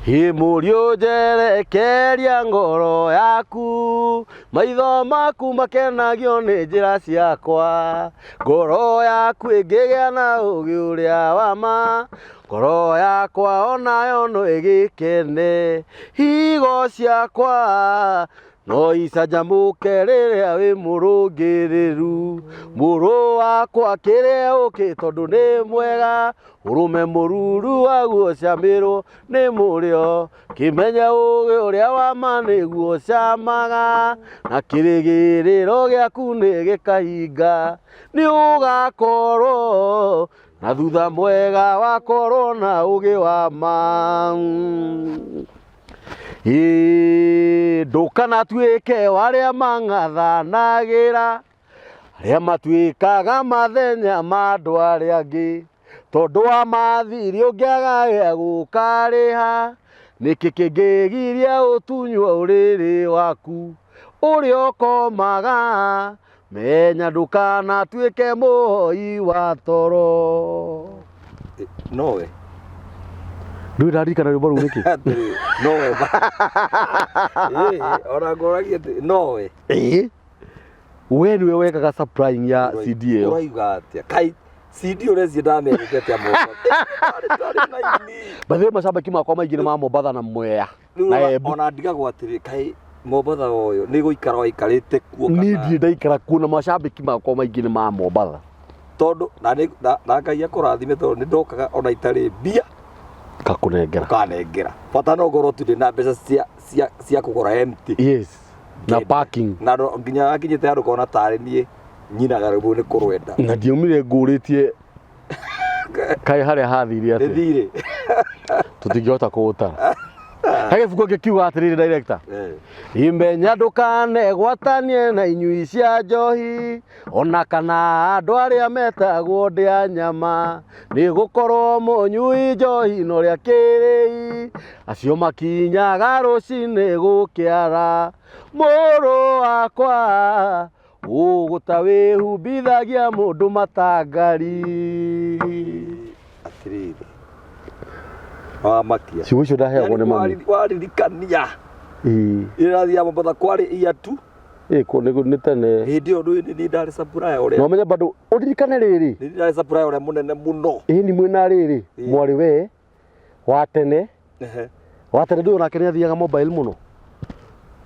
Ĩ mũriũ njerekeria ngoro yaku, maitho maku makenagio nĩ njĩra ciakwa, ngoro yaku ĩngĩgĩa na ũũgĩ ũrĩa wa ma, ngoro yakwa onayo no ĩgĩkene, higo ciakwa no icanjamũke rĩrĩa wĩ mũrũngĩrĩru, mũrũ wakwa kĩrĩa ũkĩ tondũ nĩ mwega, ũrũme mũruru waguo camĩrwo nĩ mũrĩo, kĩmenye ũgĩ ũrĩa wa ma nĩguo camaga, na kĩrĩgĩrĩro gĩaku nĩ gĩkahinga, nĩ ũgakorwo na thutha mwega wakorwo na ũgĩ wa ma. Ĩĩ ndũkanatuĩke wa arĩa mang'athanagĩra, arĩa matuĩkaga mathenya ma andũ arĩa angĩ, tondũ wa mathirĩ ũngĩaga gĩa gũkarĩha, nĩkĩ kĩngĩgiria ũtunywo ũrĩrĩ waku ũrĩa ũkomaga, menya ndũkanatuĩke mũhoi wa toro. Nowe. Ndũĩ ndaririkana rwĩmbo rũu nĩkĩ? Atĩrĩ, nowe. Ĩĩ, ona ngoragia atĩ nowe. Ĩĩ. We nĩwe wekaga supplying ya CD ĩyo. Ũrauga atĩa? Kai CD ũrecia ndamerĩte atĩa Mombatha? Tarĩ naini. By the way, macambĩki makwa maingĩ nĩ ma Mombatha na Mwea Rĩu na ona- Embu. ona ndigagwo atĩrĩ kaĩ Mombatha ũyũ nĩ gũikara waikarĩte kuo Niĩ kana ndirĩ ndaikara kuo na macambĩki makwa maingĩ nĩ ma Mombatha. Tondũ na nĩ- na- na Ngai akũrathime tondũ nĩ ndokaga ona itarĩ mbia. Ngakũnengera. Ũkanengera bata no ngorwo tu ndĩ na mbeca cia kũgũra empty. Yes. Na parking. Na nginya akinyĩte handũ kona tarĩ niĩ nyinaga rĩu nĩ kũrwenda. Na ndiaumire ngũrĩtie kaĩ harĩa hathire nĩ atĩa. Thirĩ. Tũtingĩhota kũũtara. He gĩbuku ngĩkiuga atĩrĩrĩ, director. Eh. Imenya ndũkanegwatanie na inyui cia njohi ona kana andũ arĩa metagwo ndĩa nyama, nĩ gũkorwo mũnyui njohi na ũrĩa kĩrĩi acio makinyaga rũcinĩ gũkĩara. Mũrũ wakwa, ũgũta wĩhumbithagia mũndũ matangari. Atĩrĩrĩ, wamakia. Ciugo icio ndaheagwo nĩ mami. Waririkania. Ĩĩ. Ĩrathiĩ Mombatha kwarĩ iatu. Ĩĩ, nĩ tene. Hĩndĩ ĩyo ndũĩ nĩ ndarĩ supplier ũrĩa. Na ũmenye bado ũririkane rĩrĩ. Nĩ ndarĩ supplier ũrĩa mũnene mũno. Ĩĩ, ni mwĩna rĩrĩ. Ĩĩ. Mwarĩ we wa tene. Wa tene ndũĩ onake nĩ athiaga mobile mũno.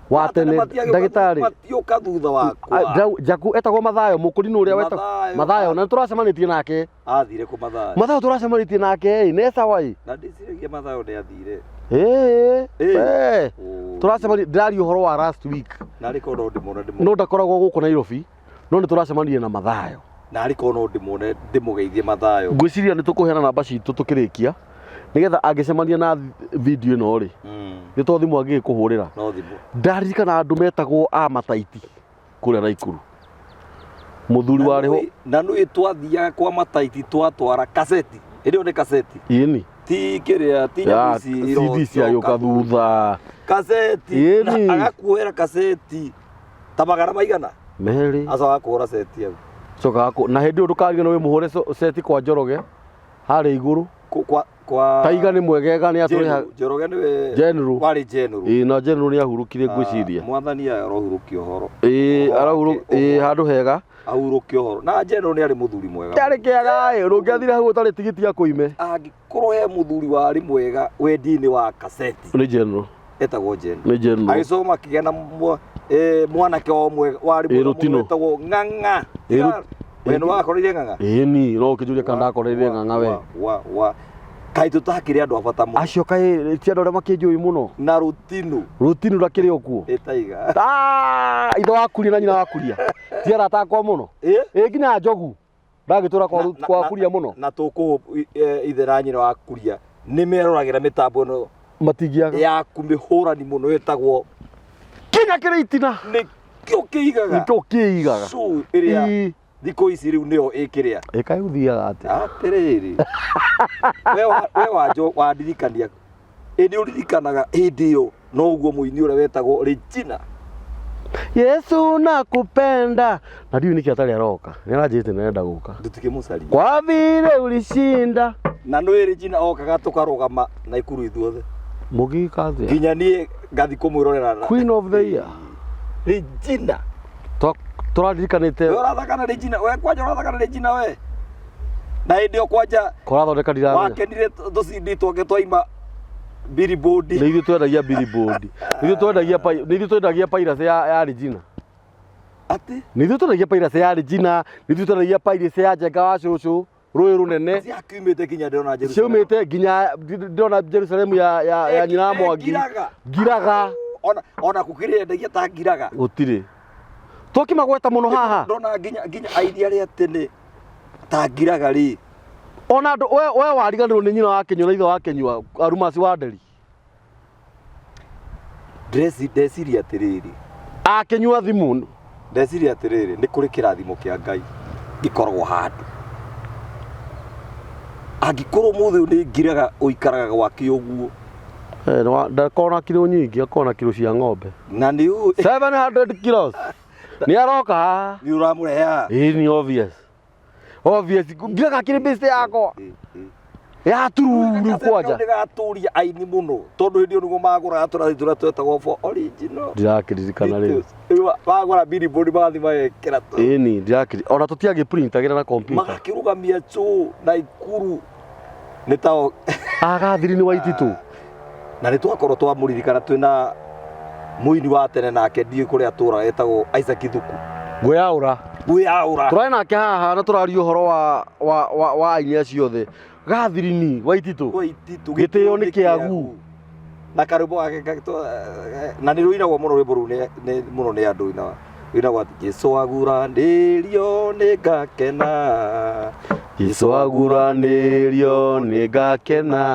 Wa tene ndagĩtarĩ. Matiũka thutha wakwa. Njaku etagwo Mathayo, mũkũrinũ ũrĩa wetagwo Mathayo. Mathayo, na nĩtũracemanĩtie nake. Athire kũ Mathayo? Mathayo tũracemanĩtie nake ĩ, nĩ sawa ĩ. Na ndĩciragia Mathayo nĩ athire. Ĩĩ. Ĩĩ. Ĩĩ. Ũ. Tũracemania, ndĩraria ũhoro wa last week. Narĩ korwo no ndĩmuone ndĩmũ. No ndakoragwo gũkũ Nairobi, no nĩ tũracemanirie na Mathayo. Narĩ korwo no ndĩmuone ndĩmũgeithie Mathayo. Ngwĩciria nĩ tũkũheana namba citũ tũkĩrĩkia, nĩgetha angĩcemania na video ĩno rĩ, nĩ to thimũ angĩgĩkũhũrĩra. No thimũ. Ndaririkana andũ metagwo a Mataiti kũrĩa Naikuru. Mũthuri warĩ ho. Na nĩ twathiaga kwa Mataiti twatwara kaseti. Hĩndĩ ĩyo nĩ kaseti. Ĩni. Ti kĩrĩa ti Ya, nyamũ ici CD ciagĩũka thutha. Kaseti. Ĩni. Na agakuoera kaseti ta magana maigana. Merĩ. Acoka akũhũra seti hau. Coka na hĩndĩ ĩyo ndũkariganĩrwo wĩ mũhũre seti kwa Njoroge harĩa igũrũ. Kwa Taiga nĩ mwegega nĩ atũrĩha. Njoroge nĩwe General. Warĩ General. Ĩĩ, na General nĩ ahurũkire ngwĩciria. Mwathani arohurũkia ũhoro. Ĩĩ, Ũhoro arahurũ wake, ĩĩ, ũhoro. handũ hega. Ahurũke ũhoro. Na General nĩ arĩ mũthuri mwega. Ndarĩ kĩaga ĩ, ũngĩathire hau ũtarĩ tigiti akũime. Angĩkorwo he mũthuri warĩ mwega wendi-inĩ wa kaseti. Nĩ General. Etagwo General. Nĩ General. Agĩcoka akĩgĩa na mwanake o mwega warĩ Ĩ, mwega mũno Rũtino. wetagwo Ng'ang'a. Ĩ, We nĩ wakorire Ng'ang'a? Ĩĩ ni, no ũkĩnjũria kana ndakoreire Ng'ang'a we. Wa. Kaĩ tũtakĩrĩ andũ a bata mũno. Acio kaĩ ti andũ arĩa makĩnjũĩ mũno. Na Rũtino. Rũtino ndakĩrĩ o kuo. Ĩtaiga. Ah, ithe wa Kuria na nyina wa Kuria. Ti arata akwa mũno. Ĩ? Ĩ, nginya Njogu. Ndagĩtũra kwa Kuria mũno. Na tũkũ ithe na nyina wa Kuria nĩ meroragĩra mĩtambo ĩno Matingĩaga. ya kũmĩhũrani mũno ĩtagwo Kinya kĩrĩ itina. Nĩkĩo kĩigaga. Nĩkĩo kĩigaga. Show ĩrĩa Ĩ. thikũ ici rĩu nĩyo ĩkĩrĩa. Ĩ, kaĩ ũthiaga atĩa? Atĩrĩrĩ. We wanjo wandirikania. Ĩ nĩ ũririkanaga hĩndĩ ĩyo noguo mũini ũrĩa wetagwo Regina. Yesu nakupenda. Na ndiũĩ nĩkĩ atarĩ aroka. Nĩ aranjĩrĩte nĩ arenda gũka. Ndũtikĩmũcaria. Kwa vile ulishinda. Na nĩ Regina okaga tũkarũgama Naikuru ithuothe. Mũngĩgĩka atĩa? Nginya niĩ ngathi kũmwĩrorera Queen of the year. Regina. Tũraririkanĩte. We ũrathaka na Regina, we kwanja ũrathaka na Regina we. Na hĩndĩ ĩyo kwanja Kũrathondeka ndiramenya. wakenire tũcindi twake twaima Billboard. Nĩ ithuĩ twendagia Billboard. Nĩ ithuĩ twendagia nĩ ithuĩ twendagia piracy ya Regina. Atĩ Nĩ ithuĩ twendagia piracy ya Regina, nĩ ithuĩ twendagia piracy ya Njenga wa cũcũ, rũĩ rũnene. Ciakiumĩte nginya ndĩrona Jerusalem. Ciaumĩte nginya ndĩrona Jerusalem ya nyina wa Mwangi. Ngiraga. Ngiraga. Ona gũkĩrĩ endagia ta ngiraga. Gũtirĩ. Twakĩmagweta mũno haha. Ndona nginya aini arĩa tene ta ngiraga rĩ. Ona andũ we wariganĩrwo nĩ nyina wa Kĩnyua na ithe wa Kĩnyua, Arumasi wa Nderi. Ndeciria atĩrĩrĩ. Akĩnyua thimũ. Ndeciria atĩrĩrĩ, nĩ kũrĩ kĩrathimo kĩa Ngai gĩkoragwo handũ. Angĩkorwo mũthĩ ũyũ nĩ ngiraga ũikaraga gwake ũguo. Ndakorwo na kiro nyingĩ, akorwo na kiro cia ng'ombe. Na nĩ ũĩ. 700 kilos. Nĩ aroka haha. Nĩ ũramũrehe haha? Ĩĩ, nĩ obvious. Obvious. Ngiraga akĩrĩ base yakwa. Ya tururu kwanja. Nĩ gatũria aini mũno tondũ hĩndĩ ĩyo nĩguo magũraga tũrathi tũrĩa twetagwo for original. Ndirakĩririkana rĩu. Rĩu magũra Billboard magathiĩ magekĩra tũ. Ĩni, ndirakĩri. Ona tũtiagĩprintagĩra na computer. Magakĩrũgamia chũ na Ikuru. Nĩ tao. Agathiri nĩ Waititũ. Na nĩ twakorwo twamũririkana twĩna mũini wa tene nake ndiũĩ kũrĩa atũraga etagwo Isaac Thuku. Ngwĩyaũra. Ngwĩyaũra. Tũrarĩ nake haha na tũraria ũhoro wa aini acio othe. Gathirini Waititũ. Waititũ. Gĩtĩo nĩ kĩagu. Na karwĩmbo gake na nĩ rũinagwo mũno rwĩmbo rũu mũno nĩ andũ rũinagwo atĩ Jesũ aguranĩrio nĩ ngakena. Jesũ aguranĩrio nĩ ngakena.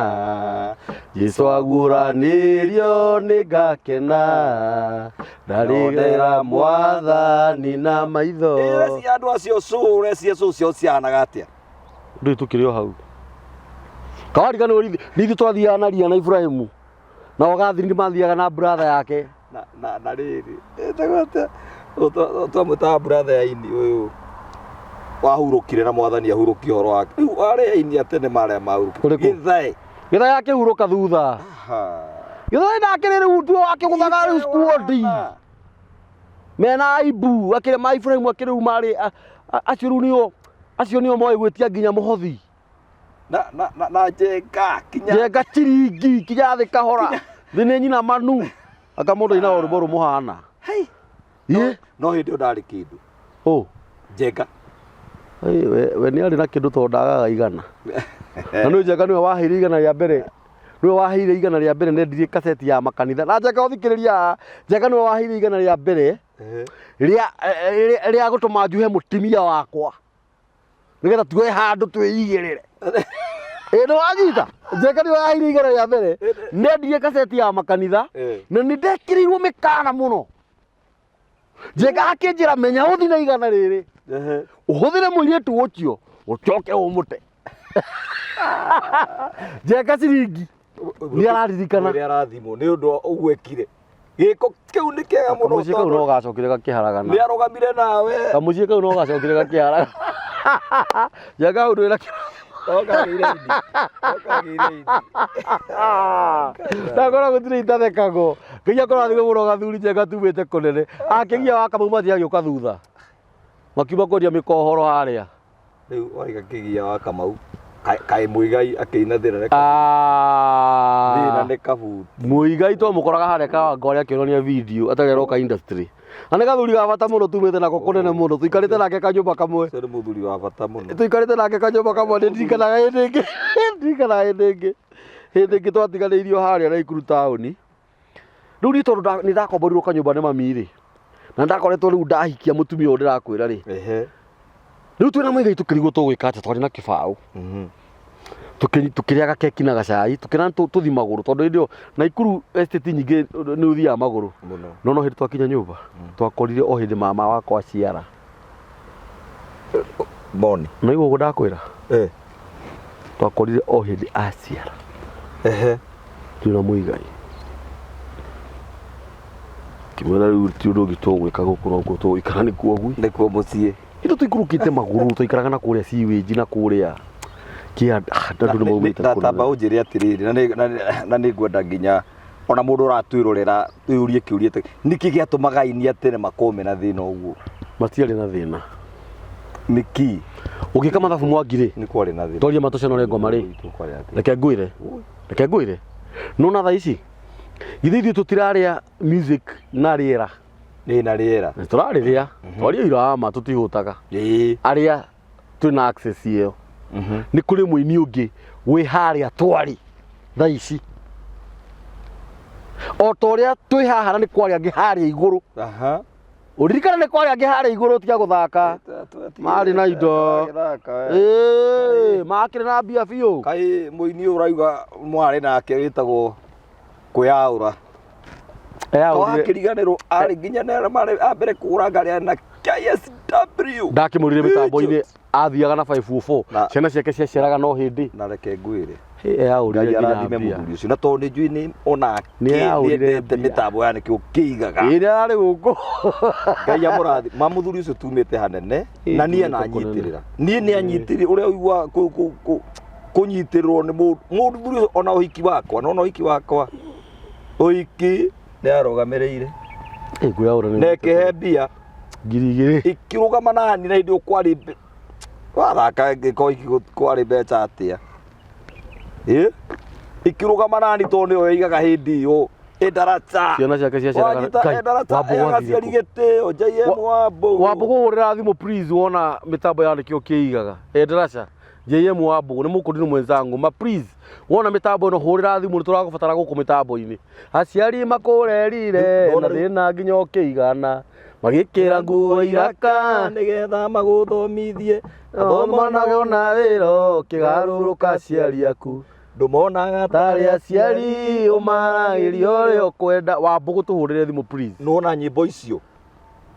Jesũ aguranĩrio nĩ ngakena. Ndarĩgera mwathani na maitho. Ĩĩ, cia andũ acio cũre, cia cũ ciao cihanaga atĩa? Ndũĩ tũkĩrĩ o hau. Kawariganĩrwo nĩ ithuĩ twathiaga na ria na Ibrahimu. Na Gathiri nĩ mathiaga na brother yake. Na rĩrĩ, ĩtagwo atĩa? Twamwĩtaga brother ya ini ũyũ. Wahurũkire na mwathani ahurũkie ũhoro wake. Rĩu arĩa aini a tene marĩa mahurũkire. Ũrĩkũ? Gĩthae. Gĩthae akĩhurũka thutha. Gĩthae ndakĩrĩ rĩu tuo akĩgũthaga rĩu squad. Mena aibu, akĩrĩ ma Ibrahimu akĩrĩ rĩu marĩ, acio rĩu nĩo, acio nĩo moĩ gwĩtia nginya mũhothi. Na Njenga, kinya. Njenga chiringi, kinya thĩ kahora. Thĩ nĩ nyina Manu. Anga mũndũ ainaga rwĩmbo rũmũhana. Hei. Ĩ? No hĩndĩ ĩyo ndarĩ kĩndũ. Ũ? Njenga. Ĩ, we nĩ arĩ na kĩndũ tondũ ndagaga igana. Na nĩ Njenga nĩwe waheire igana rĩa mbere. Nĩwe waheire igana rĩa mbere nendirie kaseti ya makanitha. Na Njenga ũthikĩrĩria haha. Njenga nĩwe waheire igana rĩa mbere rĩa gũtũma njuhe mũtumia wakwa. Nĩgetha tuoe handũ twĩigĩrĩre. Ĩ, nĩ wanyita? Njenga nĩwe waheire igana rĩa mbere. Nendirie kaseti ya makanitha. Na nĩ ndekĩrĩirwo mĩkana mũno. Njenga akĩnjĩra menya ũthi na igana rĩrĩ. Ũhũthĩre mũirĩtu ũcio, ũcoke ũmũte. Njenga ciringi. Nĩ araririkana. Nĩ arathimwo nĩ ũndũ wa ũguo ekire. Gĩko kĩu nĩ kĩega mũno Kamũciĩ kau no tondũ gacokire gakĩharagana. nĩ arũgamire nawe. Kamũciĩ kau no gacokire gakĩharagana. Njenga hau ndwĩra kĩrathimo. No kagĩire ini. No kagĩire ini. Ndakora gũtirĩ itathekagwo. Ngai akorwo athire mũno gathuri Njenga tumĩte kũnene. Akĩgia wa Kamau mathiĩ agĩũka thutha. Makiuma kwendia mĩkohoro harĩa. Rĩu waiga kĩgia wa Kamau. Kaĩ Muigai akĩina thĩna nĩ thĩna nĩ kabuti. Muigai twamũkoraga harĩa Kawangware akĩonania video atarĩ aroka industry. Na nĩ gathuri ga bata mũno tumĩte nako kũnene mũno. Tũikarĩte nake kanyũmba kamwe. Ũcio nĩ mũthuri wa bata mũno. Tũikarĩte nake kanyũmba kamwe nĩ ndirikanaga hĩndĩ ĩngĩ. Ndirikanaga hĩndĩ ĩngĩ. Hĩndĩ ĩngĩ twatiganĩirio harĩa Naikuru taũni. Rĩu niĩ tondũ nĩ ndakomborirwo kanyũmba nĩ mami rĩ. Na ndakoretwo rĩu ndahikia mũtumia ũyũ ndĩrakwĩra rĩ. Rĩu twĩna Muigai tũkĩrigwo tũgwĩka atĩa twarĩ na kĩbaũ. Tũkĩrĩaga keki na gacai, tũkĩra tũthi magũrũ tondũ hĩndĩ ĩyo Naikuru estate nyingĩ nĩ ũthiaga magũrũ. Mũno. No no hĩndĩ twakinya nyũmba, twakorire o hĩndĩ mama wakwa aciara. Moni. Na igũgũ ndakwĩra? Twakorire o hĩndĩ aciara. Twĩna Muigai. Kĩmwĩra rĩu ti ũndũ ũngĩ tũgwĩka gũkũ no kuo tũgũikara nĩkuo gwi. Nĩkuo mũciĩ. Itũ tũikũrũkĩte magũrũ tũikaraga na kũrĩa sewage na kũrĩa. Kĩa andũ nĩ maumĩte Na tamba kũnene. ũnjĩre atĩrĩrĩ, na nĩ ngwenda nginya ona mũndũ ũratwĩrorera wĩyũrie kĩũria ta nĩkĩ gĩatũmaga aini a tene makorwo mena thĩna ũguo? Matiarĩ na thĩna. Nĩkĩ? Ũgĩka mathabu Mwangi rĩ, Nĩ kwarĩ na thĩna. twarie matũcenore ngoma rĩ, Kwarĩ na thĩna. reke ngwĩre, reke ngwĩre, nona thaa ici githĩ ithuĩ tũtirarĩa music na rĩera? Ĩ, na rĩera. Nĩ tũrarĩrĩa, twarie ira wa ma, tũtihũtaga. Arĩa twĩna access ĩyo, nĩ kũrĩ mũini ũngĩ wĩ harĩa twarĩ thaa ici, o ta ũrĩa twĩ haha, na nĩ kwarĩ angĩ harĩa igũrũ. Ũririkane nĩ kwarĩ angĩ harĩa igũrũ, tiga gũthaka, marĩ na indo. Ĩĩ, makĩrĩ na mbia biũ. Kaĩ mũini ũyũ ũrauga mwarĩ nake wĩtagwo kwĩyaũra? Eyaũrire. Wakĩriganĩrwo arĩ nginya nĩ arĩa marĩ a mbere kũgũra ngari arĩ na KSW. Ndakĩmũrire mĩtambo-inĩ, athiaga na 504. Ciana ciake ciaceraga no hĩndĩ. Na reke ngwĩre, Eyaũrire Ngai nginya arathime mbia. mũthuri ũcio, na tondũ nĩ njũĩ nĩ onake Nĩ eyaũrire nĩendete mbia. mĩtambo ya nĩkĩo kĩigaga. Ĩĩ, nĩ ararĩ gũkũ. Ngai amũrathime ma mũthuri ũcio, tumĩte hanene. Ĩĩ, Na niĩ tumĩte ananyitĩrĩra, niĩ nĩ anyitĩrĩra ũrĩa ũigua kũnyitĩrĩrwo nĩ mũndũ, mũthuri ũcio. Ona ũhiki wakwa, nona ũhiki wakwa, ũhiki nĩ arũgamĩrĩire. Ĩĩ, ngwĩyaũra nĩ Na ĩkĩhe mbia. 2000. Ikĩrũgama nani na hĩndĩ ĩyo kwarĩ wathaka ngĩkorwo hiki kwarĩ mbeca atĩa? Ĩ, ikĩrũgama nani tondũ nĩyo yaigaga hĩndĩ ĩyo ĩndaraca. Ciana ciake ciaceraga. Wanyita Ngai, ĩndaraca. Wambũgũ ĩaga athire aciari kũ? gĩtĩo JM Wambũgũ. Wambũgũ, hũrĩra thimũ please, wona mĩtambo ya nĩkĩo kĩigaga endaraca. JM Wambũgũ nĩ mũkũndini mwenzangu ma, please, wona mĩtambo ĩno hũrĩra thimũ, nĩ tũragũbatara gũkũ mĩtambo-inĩ. Aciari makũrerire na thĩna nginya ũkĩigana, magĩkĩra nguo iraka nĩgetha magũthomithie. Thoma na wĩra, ũkĩgarũrũka aciari aku. Ndũmonaga. Tarĩ aciari ũmaragĩria ũrĩa ũkwenda. Wambũgũ, tũhũrĩre thimũ please. Nona nyĩmbo icio,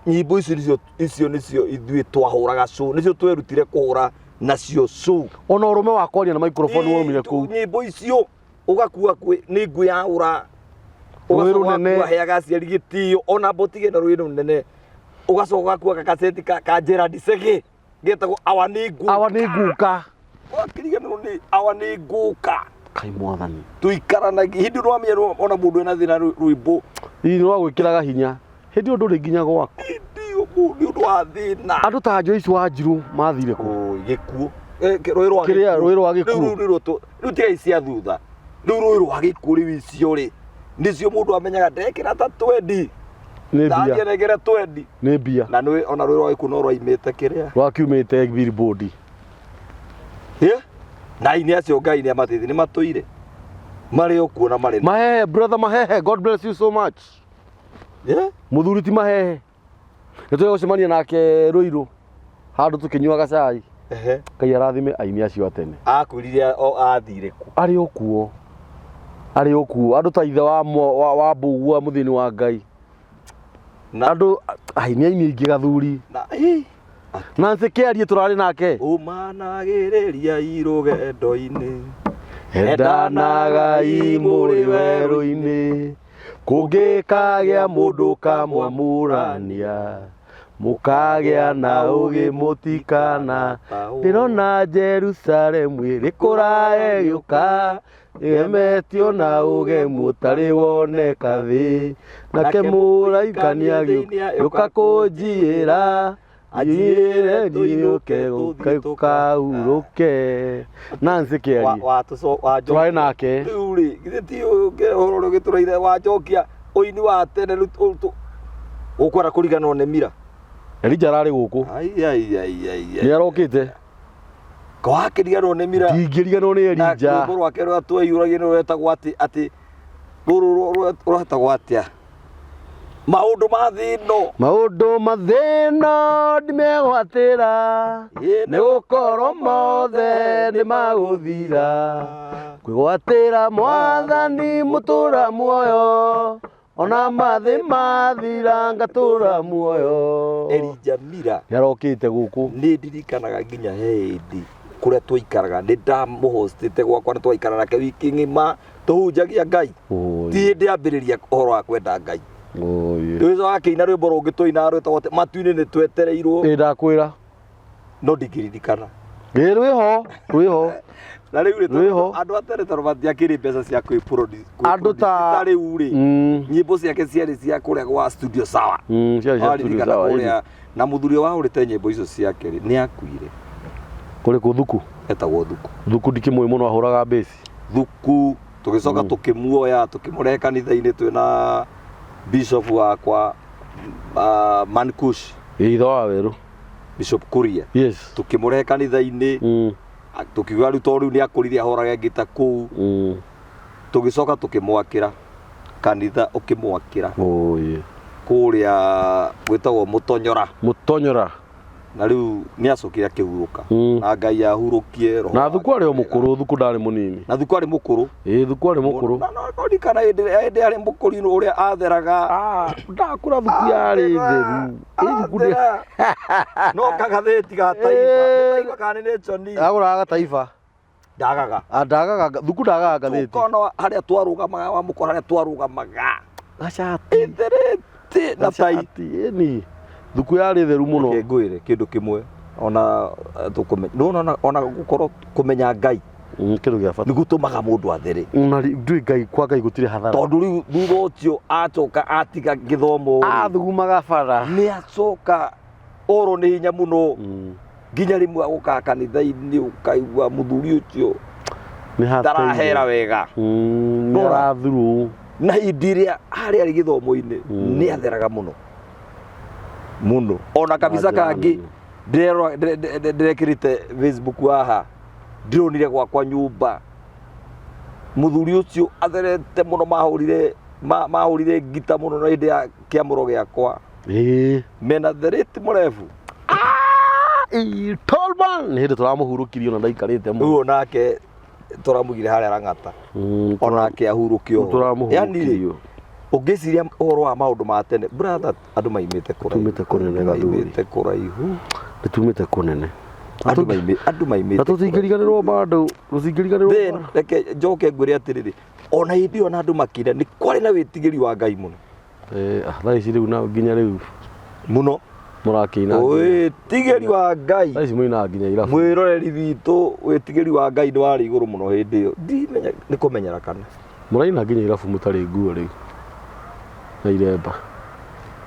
nyĩmbo icio nĩcio, icio nĩcio ithuĩ twahũraga show, nĩcio twerutire kũhũra nacio show. Ona ũrũme wa kwaria na microphone waumire kũu. Nyĩmbo icio ũgakua kwĩ nĩ ngwĩyaũra. Rũĩ rũnene. Heaga aciari gĩtĩo ona mbotige na rũĩ rũnene, ũgacoka ũgakua gakaceti ka Gerald Sege getagwo Awa nĩ Ngũka. Awa nĩ nguka. Wakĩriganĩrwo nĩ Awa nĩ Ngũka. Kai mwathani. Tũikaranagia hĩndĩ ĩyo nĩwamenya ona mũndũ ena thĩna rwĩmbo. Hihi nĩ rwagwĩkĩraga hinya hĩndĩ ĩyo ndũrĩ nginya gwaku. Hĩndĩ ĩyo nĩ ũndũ wa thĩna. Andũ ta Joyce Wanjiru mathire kũ? Oi, gĩkuũ. Rũĩ rwa Kĩrĩa, gĩkuũ. rũĩ rwa gĩkuũ. Rĩu tigai cia thutha, rĩu rũĩ rwa gĩkuũ, rĩu icio rĩ nĩcio mũndũ amenyaga ndekĩra ta twendi. Nĩ mbia. Ndathiĩ negere twendi. Nĩ mbia. Na nĩ ona rũĩ rwa gĩkuũ no rwaimĩte kĩrĩa rwakiumĩte billboard. Ĩ? Na aini acio Ngai nĩ amateithie, nĩ matũire marĩ o kuo na marĩ Mahehe, brother Mahehe, God bless you so much. Ĩ? Mũthuri ti Mahehe, nĩ tũrĩ gũcemania nake Rũirũ handũ tũkĩnyuaga cai. Ngai arathime aini acio a tene. Akwĩrire o athire ku? Arĩ o kuo, arĩ o kuo, andũ ta ithe wa wa Mbũgua, mũthĩni wa Ngai. Na andũ aini aingĩ gathuri. Na ĩ, Nancy Kĩarie tũrarĩ nake. Ũmanagĩrĩria irũgendo-inĩ. Endanagai mũrĩ werũ-inĩ, kũngĩkagĩa mũndũ kamwamũrania, mũkagĩa na ũgĩ mũtikana. Ndĩrona Jerusalemu ĩrĩ kũraya ĩgĩũka, ĩgemetio na ũgemu ũtarĩ woneka thĩ, nake mũraika nĩagĩũka kũnjiyĩra, anjiyĩre njiyũke tũkahurũke. Nancy Kĩarie tũrarĩ nake. Rĩu rĩ, githĩ ti ũhoro ũrĩa ũgĩtũraire wacokia ũini wa tene? Rĩu ũkwenda kũriganĩrwo nĩ mira. Elija ararĩ gũkũ. Ai, ai, ai, ai, ai. Nĩ arokĩte. Wakĩriganĩrwo nĩ mira. Ndingĩriganĩrwo nĩ Na Elija. rwĩmbo rwake rũrĩa tweiyũragia nĩ rwetagwo atĩ rũrũ rwetagwo atĩa? Maũndũ ma thĩ ĩno. Maũndũ mathĩna ndimegwatĩra, nĩ gũkorwo mothe nĩ magũthira, kwĩgwatĩra mwathani mũtũra muoyo, ona mathĩ mathira ngatũra muoyo. Elijah Mira. Nĩ arokĩte gũkũ. Nĩ ndirikanaga nginya he hĩndĩ kũrĩa twaikaraga nĩ ndamũhostĩte gwakwa, nĩ twaikara nake wiki ng'ima tũhunjagia Ngai. Oi, Ti hĩndĩ ambĩrĩria ũhoro wa kwenda Ngai. Oi. Rĩu akĩina rwĩmbo rũngĩ twainaga rwĩtagwo atĩ matu-inĩ nĩ twetereirwo. Ĩ, ndakwĩra. No ndingĩririkana. Ĩ rwĩho rwĩho. Na rĩu rĩ, Rwĩho. andũ a tene tondũ matiakĩrĩ mbeca cia kwĩ Andũ ta- rĩu rĩ, nyĩmbo ciake ciarĩ cia kũrĩa gwa studio sawa. Ciarĩ cia studio Waririkana sawa, kũrĩa na mũthuri ũrĩa wahũrĩte nyĩmbo icio ciake rĩ, nĩ akuire. Kũrĩ kũ Thuku? Etagwo Thuku. Thuku ndikĩmũĩ mũno, ahũraga mbĩci. Thuku tũgĩcoka tũkĩmuoya tũkĩmũrehe kanitha-inĩ twĩna bishop wakwa, Mankush. Ĩ ithe wa werũ. Bishop Kuria. Yes. Tũkĩmũrehe kanitha-inĩ, tũkiuga rĩu tondũ rĩu nĩ akũrire ahũrage ngita kũu. Tũgĩcoka tũkĩmwakĩra kanitha, ũkĩmwakĩra Oi. kũrĩa gwĩtagwo Mũtonyora. Mũtonyora. Na rĩu nĩ acokire akĩhurũka. Na Ngai ahurũkie roho Na Thuku wake arĩ o wega. mũkũrũ, Thuku ndarĩ mũnini. Na Thuku arĩ mũkũrũ. Ĩ Thuku arĩ mũkũrũ. Na no ndirikana hĩndĩ hĩndĩ arĩ mũkũrũ ũrĩa atheraga. Ah, ndakũra Thuku yarĩ theru. Ĩ Thuku ndĩ Athera. No kagathĩti ga Taifa. Nĩ Taifa kana nĩ Nation? Agũraga Taifa. Ndagaga. Ah, ndagaga Thuku, ndagaga ngathĩti. Ũkona harĩa twarũgamaga, wamũkora harĩa twarũgamaga. Gacati. Ĩtherete na tai. Gacati, ĩni. Thuku yarĩ theru mũno. Reke ngwĩre kĩndũ kĩmwe ona tũkũmenya nĩwona ona gũkorwo kũmenya Ngai Kĩndũ gĩa bata. nĩ gũtũmaga mũndũ athere. Na ndũĩ Ngai, kwa Ngai gũtirĩ hathara. Tondũ rĩu thutha ũcio acoka atiga gĩthomo rĩ, Athugumaga bara. nĩ acoka orwo nĩ hinya mũno, nginya rĩmwe agũkaga kanitha-inĩ ũkaigua mũthuri ũcio Nĩ hateire. ndarahera wega. Nĩ Ndora. arathurwo. Na hĩndĩ ĩrĩa harĩa arĩ gĩthomo-inĩ nĩ atheraga mũno mũno. Ona kabica Na njĩra kangĩ nene. ndĩrekĩrĩte Facebook haha, ndĩronire gwakwa nyũmba mũthuri ũcio atherete mũno, mahũrire ngita mũno na hĩndĩ ya kĩamũro gĩakwa. Ĩĩ. Mena thereti mũrebu. Ĩĩ, tall man. Nĩ hĩndĩ tũramũhurũkirie ona ndaikarĩte mũno. Rĩu onake tũramũigire harĩa Lang'ata, onake ahurũkio. Yani rĩ, Tũramũhurũkirio. ũngĩciria ũhoro wa maũndũ ma tene, brother, andũ maimĩte kũraihu. Tumĩte kũnene, gathuri. Maimĩte kũraihu. Nĩ tumĩte kũnene. Andũ maimĩte Na tũtingĩriganĩrwo bado, tũtingĩriganĩrwo. Then reke njoke ngwĩre atĩrĩrĩ, ona hĩndĩ ĩyo na andũ makĩra nĩ kwarĩ na wĩtigĩri wa Ngai mũno. Thaa ici rĩu na nginya rĩu mũno mũrakĩina. Wĩtigĩri wa Ngai. Thaa ici mũinaga nginya irabu. Mwĩroreri witũ, wĩtigĩri wa Ngai nĩ warĩ igũrũ mũno hĩndĩ ĩyo. Ndimenya nĩ kũmenyera kana Mũraina nginya irabu mũtarĩ nguo rĩu na iremba.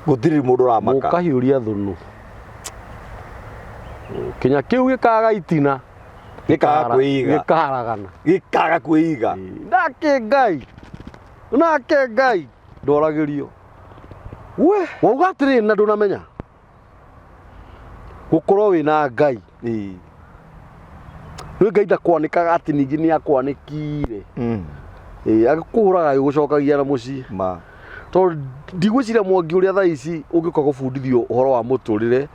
Gũtirĩ mũndũ ũramaka. Mũkahiũria thũnũ kinya kĩu gĩkaga itina. Gĩkaga kwĩiga. Gĩkaharagana. Gĩkaga kwĩiga. Nake Ngai, nake Ngai ndoragĩrio. We wauga atĩrĩrĩ, na ndũnamenya gũkorwo wĩna Ngai. Rĩu Ngai ndakwanĩkaga atĩ ningĩ nĩ akwanĩkire. Ĩĩ, agĩkũhũraga agĩgũcokagia na mũciĩ. Ma. Tondũ ndigwĩciria Mwangi ũrĩa thaa ici ũngĩũka gũbundithio ũhoro wa mũtũrĩre,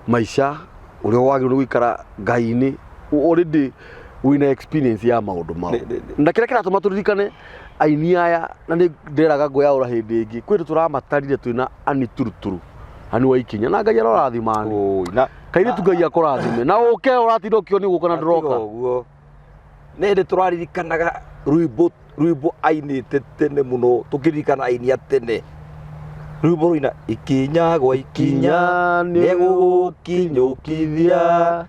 maica, ũrĩa wagĩrĩirwo nĩ gũikara Ngai-inĩ, already wĩna experience ya maũndũ mau. Na kĩrĩa kĩratũma tũririkane aini aya, na nĩ nderaga ngwĩyaũra hĩndĩ ĩngĩ, kwĩ hĩndĩ tũramatarire twĩna Ani Turuturu, Ani wa Ikinya, na Ngai arorathima Ani. Oi, na Kairĩtu Ngai akũrathime na ũke ũratinda ũkĩonio gũka na ndũroka. Ũguo nĩ hĩndĩ tũraririkanaga rwĩmbo rwĩmbo ainĩte tene mũno, tũkĩririkana aini a tene, rwĩmbo rũina ikinya gwa ikinya nĩgũgũkinyũkithia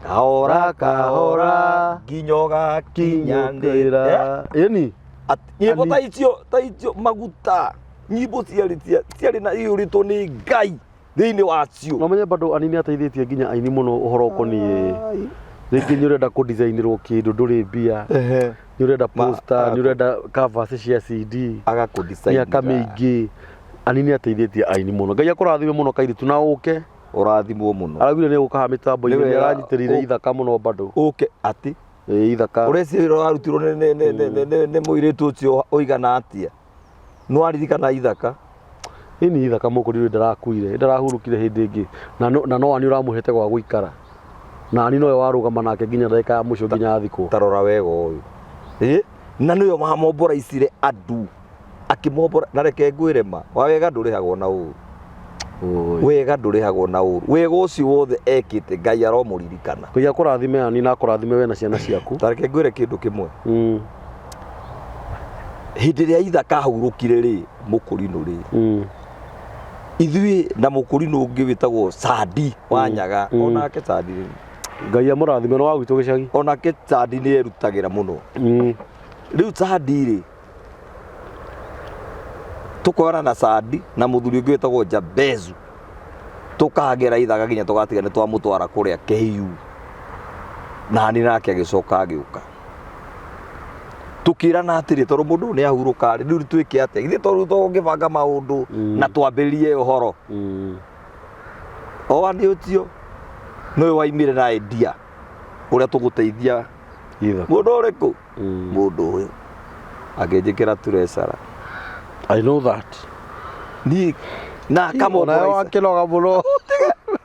kahora kahora nginya ũgakinyanĩra. Ĩni. Nyĩmbo ta icio maguta, nyĩmbo ciarĩ na iyũrĩtwo nĩ Ngai thĩinĩ wacio. No menye bado Ani nĩ ateithĩtie nginya aini mũno ũhoro ũkoniĩ rĩngĩ nĩ ũrenda kũ-designĩrwo kĩndũ, ndũrĩ mbia, nĩ ũrenda poster, nĩ ũrenda covers cia CD Agakũ mĩaka mĩingĩ Ani nĩ ateithĩtie aini mũno. Ngai akũrathime mũno kairĩtu, na ũke. Ũrathimwo mũno. Araugire nĩ egũka haha mĩtambo-inĩ. Nĩ nĩ wega. Aranyitĩrĩire ithaka mũno bado. Ũke atĩ Ĩ, ithaka. Ũreciria wĩra ũrarutirwo nĩ mũirĩtu ũcio ũigana atĩa? Nĩ waririkana ithaka? Ĩni, ithaka mũkũri ndarakuire, ndarahurũkire hĩndĩ ĩngĩ, na no Ani ũramũhete gwa gũikara, na Ani nowe warũgama nake nginya ndagĩka ya mũico nginya athikwo. Tarora wega ũyũ. Ĩ, na nĩwe wamomboraicire andũ akĩmombora. Na reke ngwĩre ma wa wega ndũrĩhagwo na ũru. Oi. Wega ndũrĩhagwo na ũru. Wega ũcio wothe ekĩte, Ngai aromũririkana. Ngai akũrathime Ani, na akũrathime we na ciana ciaku. Ta reke ngwĩre kĩndũ kĩmwe. Hĩndĩ ĩrĩa ithaka ahurũkire rĩ, mũkũrinũ rĩ, ithuĩ na mũkũrinũ ũngĩ wĩtagwo Sandi wa Nyaga, onake Sandi rĩ, Ngai amũrathime nĩ wa gwitũ gĩcagi. Onake Sandi nĩ erutagĩra mũno. Rĩu Sandi rĩ, tũkoyana na Sandi na mũthuri ũngĩ wĩtagwo Jabezu, tũkagera ithaga nginya tũgatiga nĩ twamũtwara kũrĩa KU, nani nake agĩcoka agĩũka. Tũkĩrana atĩrĩ, tondũ mũndũ ũyũ nĩ ahurũka rĩ, rĩu twĩke atĩa? Ithuĩ tondũ tũngĩbanga maũndũ na twambĩrĩrie ũhoro. Oa nĩ ũcio nĩwe waimire na idea ũrĩa tũgũteithia Ithaka. mũndũ ũrĩkũ mũndũ ũyũ akĩnjĩkĩra turecara. I know that. Niĩ na Onawe akamomboraica wakĩnoga mũno.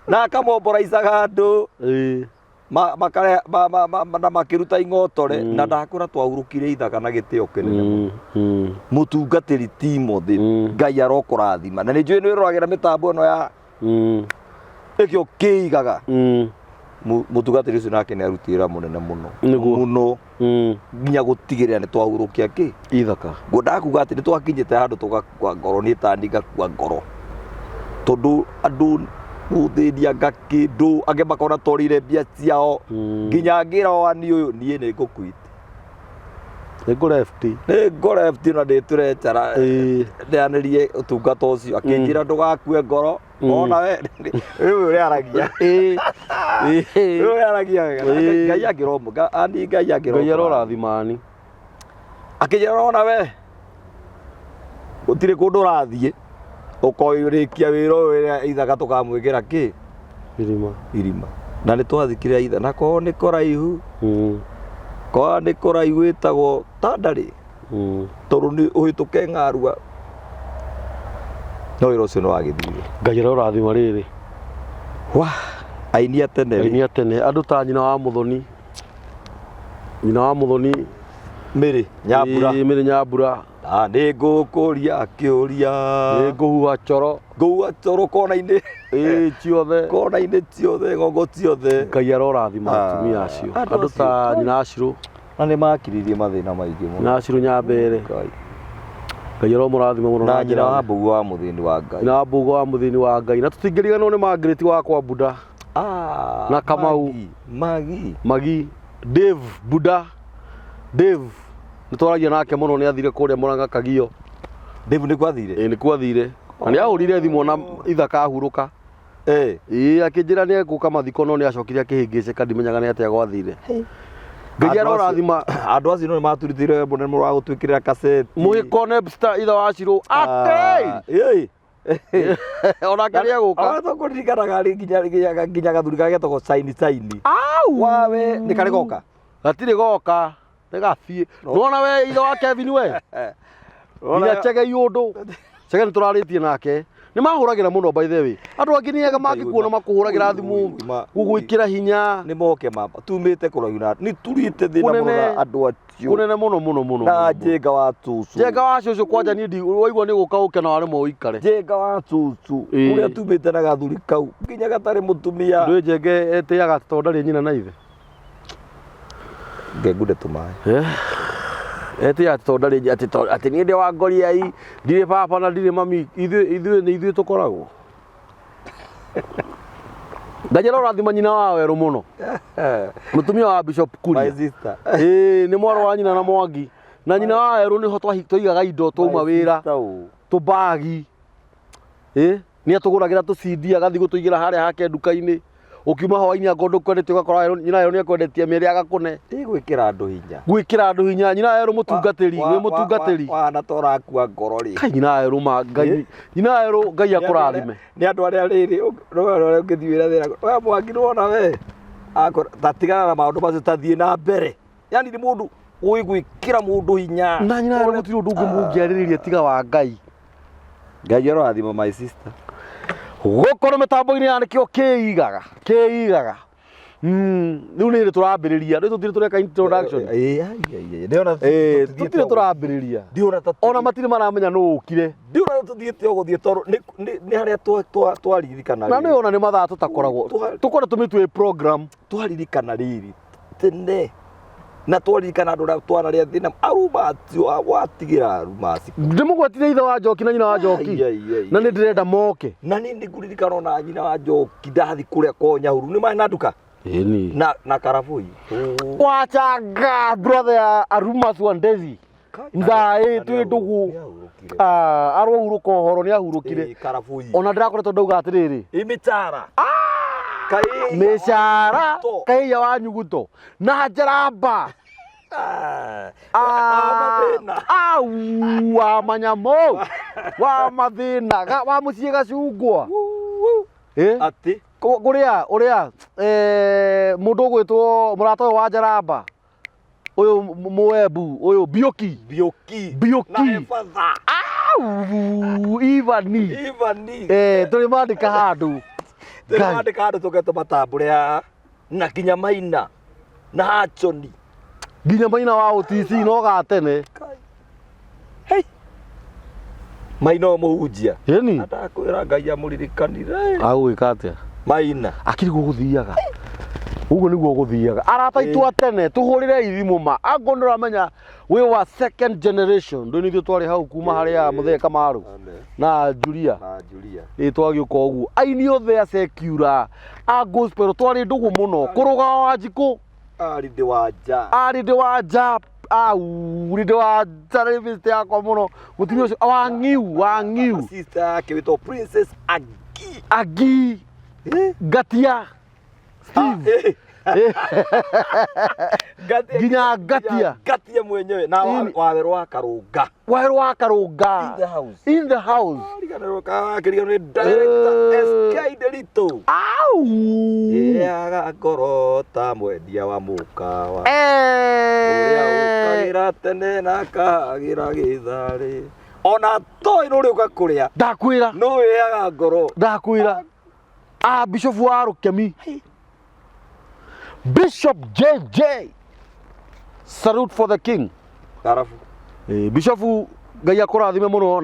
na akamomboraicaga andũ Ĩĩ. na makĩruta ing'otore na ndakwĩra twahurũkire ithaka na gĩtĩo kĩnene mũno. Mũtungatĩri Timothy, Ngai arokũrathima na nĩ njũĩ nĩ wĩroragĩra mĩtambo ĩno ya ĩkĩo kĩigaga. Mũtungatĩri ũcio nake nĩ aruti wĩra mũnene mũno. Nĩguo. Mũno nginya gũtigĩrĩra nĩ twahurũkia kĩ Ithaka. Ngwendaga kuga atĩ nĩ twakinyĩte handũ tũgakua ngoro, niĩ tani ngakua ngoro tondũ andũ gũthĩnia ngakĩndũ angĩ makona twarire mbia ciao nginya ngĩra wani ũyũ niĩ nĩ ngũkuit. Nĩ ngũ-left. Nĩ ngũ-left na ndĩ tũrecara Ĩĩ. ndeanĩrie ũtungata ũcio akĩnjĩra ndũgakue ngoro ona we rĩu ũrĩa aragia. Ĩĩ. Rĩu Ĩĩ. ũrĩa aragia wega. Ĩĩ. Ngai angĩromo ani Ngai angĩromo. Ngai arorathima ani. Akĩnjĩra ona we gũtirĩ kũndũ ũrathiĩ ũkoĩrĩkia wĩra ũyũ ĩrĩa ithaka tũkamwĩkĩra kĩ Irima. Irima na nĩ twathikire itha na kwao nĩ kũraihu. Kwao nĩ kũraihu ĩtagwo Tandarĩ tondũ nĩ ũhĩtũke ng'arua no wĩra ũcio nĩ wagĩthire. Ngai arorathima rĩrĩ. Wa aini a tene rĩ. Aini a tene andũ ta nyina wa Mũthoni. Nyina wa Mũthoni. Mĩrĩ Nyambura. Ĩĩ, Mĩrĩ Nyambura. Na nĩ ngũkũria kĩũria. Nĩ ngũhuha coro. Ngũhuha coro kona-inĩ. Ĩĩ ciothe. Kona-inĩ ciothe, ng'ongo ciothe. Ngai arorathima Ah, atumia acio. andũ Andũ ta acio. nyina Acirũ. Na nĩ makiririe mathĩna maingĩ mũno. Nyina Acirũ Nyambere. Ngai. Ngai aromũrathima mũno Na nyina njĩra wa nene. Mbũgua wa mũthĩni wa Ngai. Nyina wa Mbũgua wa mũthĩni wa Ngai. Na tũtingĩriganĩrwo nĩ Margaret wa kwa Buda. Ah, Na Kamau. Magi. Magi. Magi. Dave Buda. Dave. Nĩ twaragia nake mũno nĩ athire kũrĩa Mũrang'a Kagio. Dave nĩ kwathire? Ĩĩ nĩ kwathire. Na nĩ ahũrire thimũ ona ithaka ahurũka. Ĩĩ akĩnjĩra nĩ egũka mathiko no nĩ acokire akĩhĩngĩcĩka ndimenyaga nĩ atĩa gwathire. Ngai arorathima. Andũ acio no nĩ maturutire mũnene mũno wa gũtwĩkĩrĩra kaseti. Mũgĩko Nebster ithe wa Shirũ. Atĩ! Ĩĩ. Onake nĩ egũka. Ona tũkũririkanaga rĩ nginya gathuri karĩa getagwo Saini Saini. Au! Wawe nĩ karĩ goka? Gatirĩ goka. Nĩ gathiĩ. Nĩwona we ithe wa Kevin we? Nginya Chege ũndũ. Chege nĩ tũrarĩtie nake. Nĩ mahũragĩra mũno by the way. Andũ angĩ nĩ ega mangĩkuona makũhũragĩra thimũ gũgwĩkĩra hinya. Nĩ moke mama. Tumĩte kũraihu na nĩ turĩte thĩna mũno na Kũnene. andũ acio. Kũnene mũno mũno mũno. Na mũno. Njenga wa cũcũ. Njenga wa cũcũ kwanja niĩ ndi waigua nĩ gũka ũke na waremwo ũikare. Njenga wa cũcũ. Ĩĩ. Ũrĩa tumĩte na gathuri kau nginya gatarĩ mũtumia. Ndũĩ Njenge etĩaga atĩ tondũ ndarĩ nyina na ithe. Ngengunde tũmaĩ. Etĩaga atĩ tondũ ndarĩ atĩ tondũ atĩ niĩ ndĩ wa ngoriai ndirĩ baba na ndirĩ mami ithuĩ nĩ ithuĩ tũkoragwo. Ngai arorathima nyina wa werũ mũno. Mũtumia wa Bishop My Kuria. sister. Ĩĩ nĩ mwarĩ wa nyina na Mwangi. Na nyina wa werũ nĩho twaigaga indo twauma My wĩra. sister ũ. Tũbagi. Ĩ nĩ atũgũragĩra tũcindi agathiĩ gũtũigĩra harĩa hake nduka-inĩ. Ũkiuma hwainĩ angorwo ndũkwendete ũgakora nyina werũ nĩ akwendetie mĩrĩ agakũne. Ĩ gwĩkĩra andũ hinya. Gwĩkĩra andũ hinya. Nyina werũ mũtungatĩri, wĩ mũtungatĩri. Wahana ta ũrakua ngoro rĩ. Kai nyina werũ ma Ngai. Nyina werũ Ngai akũrathime. Nĩ andũ arĩa rĩrĩ rũĩ rũrĩa ũngĩthiĩ wĩra thĩna. We Mwangi nĩwona we. Akora ta tigana na maũndũ macio ta thiĩ na mbere. Yaani nĩ mũndũ ũĩ gwĩkĩra mũndũ hinya. Na nyina werũ gũtirĩ ũndũ ũngĩ mũngĩarĩrĩria tiga wa Ngai. Ngai arorathima my sister. Gũkũ nĩ mĩtambo-inĩ ya nĩkĩo kĩigaga kĩigaga. Rĩu nĩ hĩndĩ tũrambĩrĩria rĩu tũtirĩ tũreka introduction. Ĩĩ, ai, ai, ai. Ndĩrona Ĩĩ, tũthiĩte tũtirĩ ũguo. tũrambĩrĩria Ndiona ta ona matirĩ maramenya nũ ũkire. Ndiona ta tũthiĩte ũguo tondũ nĩ harĩa twaririkana Na nĩ ona nĩ mathaa tũtakoragwo tũkorwo tũmĩtue program. Twaririkana rĩrĩ tene na twaririkana andũ arĩa twanarĩa thĩna aruma acio watigĩra aruma acio. Ndĩmũgwetire ithe wa Njoki na nyina wa Njoki. Ai, ai, ai, Na nĩ ndĩrenda moke. Na niĩ nĩ ngũririkana ona nyina wa Njoki ndathi kũrĩa kwa Nyahuru nĩ marĩ na nduka. Ĩni. Na karabui. Wachanga brother ya Aruma Swandezi. Nzaĩ twĩ ndũgũ. Ah, arohurũka ũhoro nĩ ahurũkire. Karabui. Ona ndĩrakoretwo ndauga atĩrĩrĩ. Imichara. Mĩcara kahiya wa nyuguto na njaramba. Ah, Au wa manyamũ wa mathĩna wa mũciĩ gacungwa. Eh? Ati Kũrĩa ũrĩa mũndũ ũgwĩtwo mũrata ũyũ wa njaramba ũyũ mũembu ũyũ Bioki. Bioki. Bioki. Na Efatha. Au Ivani. Ivani. Tũrĩ mandĩka handũ. Tũrĩ mandĩka handũ tũke tũmatambũre haha. Na kinya Maina. Na Hachoni. Nginya Maina wa OTC no gatene. Hey. Maina ũyũ mũhunjia. Ĩni. Atakwĩra Ngai amũririkanire. Agũgĩka atĩa? Maina. Akiri gũgũthiaga. Ũguo nĩguo gũthiaga. Arata aitũ a tene tũhũrĩre ithimũ ma. Angorwo nĩ ũramenya wĩ wa second generation. Ndũĩ nĩ ithuĩ twarĩ hau kuma harĩa Mũthee Kamaru na Julia. Na Julia. Ĩ twagĩũka ũguo. Aini othe a secular a gospel twarĩ ndũgũ mũno. Kũrũga wa Wanjikũ. Arĩ ndĩ wa nja. Arĩ ndĩ wa nja. Au ndĩ wa nja nĩ best yakwa mũno. Mũtumia ũcio wa ng'iu, wa ng'iu. Sister yake wĩtagwo Princess Agi. Agi. Ngatia. Steve. Nginya Ngatia. Ngatia mwenyewe na wawerũ wa Karũnga. Wawerũ wa Karũnga. In the house. In the house. Riganĩrwo kakĩriganĩrwo nĩ director SK Delito. Au. Ĩaga ngoro ta mwendia wa mũkawa. Ũrĩa ũkagĩra tene na akagĩra gĩtharĩ. Ona toĩ nĩ ũrĩũka kũrĩa. Ndakwĩra. No wĩaga ngoro. Ndakwĩra. Ah, Bishop wa Rukemi. Bishop JJ. Salute for the king. Arabu. Bishop Ngai akũrathime mũno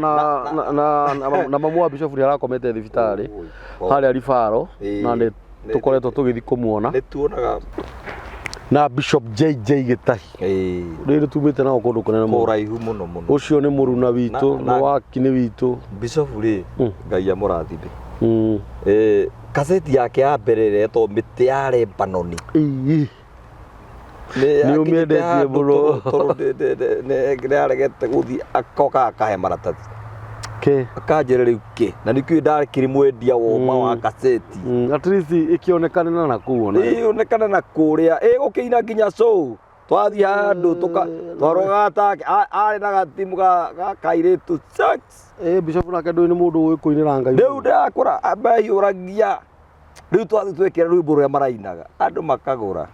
na mamu wa Bishop nĩ arakomete thibitarĩ harĩa Ribaro na nĩ tũkoretwo tũgĩthiĩ kũmuona. Nĩ tuonaga. Na Bishop JJ Gĩtahi. Rĩrĩ tumĩte nao kũndũ kũnene mũno. Kũraihu mũno mũno. Ũcio nĩ mũruna witũ, nĩ wakini witũ. Bishop rĩ, Ngai amũrathime. Kaseti yake ya mbere ĩretwo Mĩtĩ ya Lebanoni. Nĩ ũmĩendetie mũno. Tondũ nĩ aregete gũthiĩ akoka akahe maratathi. Kĩ? Akanjĩra rĩu kĩ? Na nĩkĩo ndakĩrĩ mwendia woma wa kaseti. At least ĩkĩonekane na kũu ona. Ĩonekane na kũrĩa. Ĩgũkĩina nginya show. Twathiĩ handũ twarogaga take arĩ na gatimu ga kairĩtu sex. Bishop nake ndũĩ nĩ mũndũ ũĩ kũinĩra Ngai. Rĩu ndĩrakũra mehiũragia. Rĩu twathiĩ twekĩra rwĩmbo rũrĩa marainaga andũ makagũra.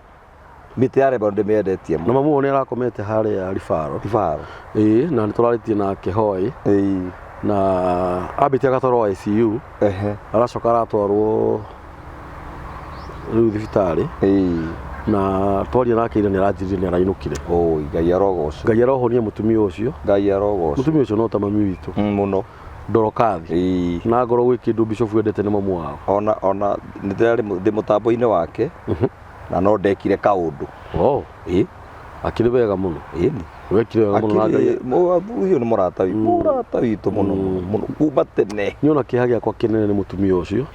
Mĩtĩ ya Lebanon ndĩmĩendetie mũno. Na mamu nĩ arakomete harĩa Ribaro. Ribaro. Na nĩ tũrarĩtie nake Hoi. Na ambĩte agatwarwo ICU. Aracoka aratwarwo rĩu thibitarĩ. Na twaria nake ira nĩ aranjĩrire nĩ arainũkire. Oi, Ngai arogocwo. Ngai arohonia mũtumia ũcio. Ngai arogocwo. Mũtumia ũcio no ta mami witũ. Mũno. Ndorokathi. Na ngorwo gwĩ kĩndũ Bishop endete nĩ mamu wao. Ona nĩ ndĩrarĩ ndĩ mũtambo-inĩ wake. Na no ndekire kaũndũ. Akĩrĩ wega mũno. Wekire wega mũno na Ngai. Ũyũ nĩ mũrata witũ. Mũrata witũ mũno mũno kuma tene. Niĩ ona kĩeha gĩakwa kĩnene nĩ mũtumia ũcio.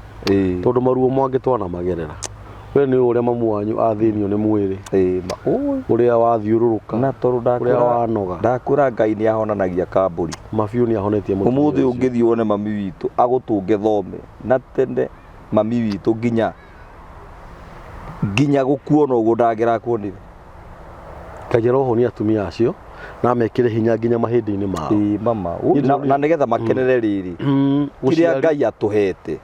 Tondũ maruo mangĩ twanamagerera. We nĩ ũrĩa mamu wanyu athĩnio nĩ mwĩrĩ. Ũrĩa wathiũrũrũka. Na tondũ Ũrĩa wanoga. Ndakwĩra Ngai nĩ ahonanagia kambũri. Mabiũ nĩ ahonetie mũtumia Ũmũthĩ ũcio. ũngĩthiĩ wone mami witũ agũtũnge thome. Na tene mami witũ nginya gũkuona ũguo ndangĩrakuonire. Ngai arohonia atumia acio na mekĩre hinya nginya mahĩndĩ-inĩ mao. Mama. Na nĩgetha makenere rĩrĩ. Kĩrĩa Ngai atũhete.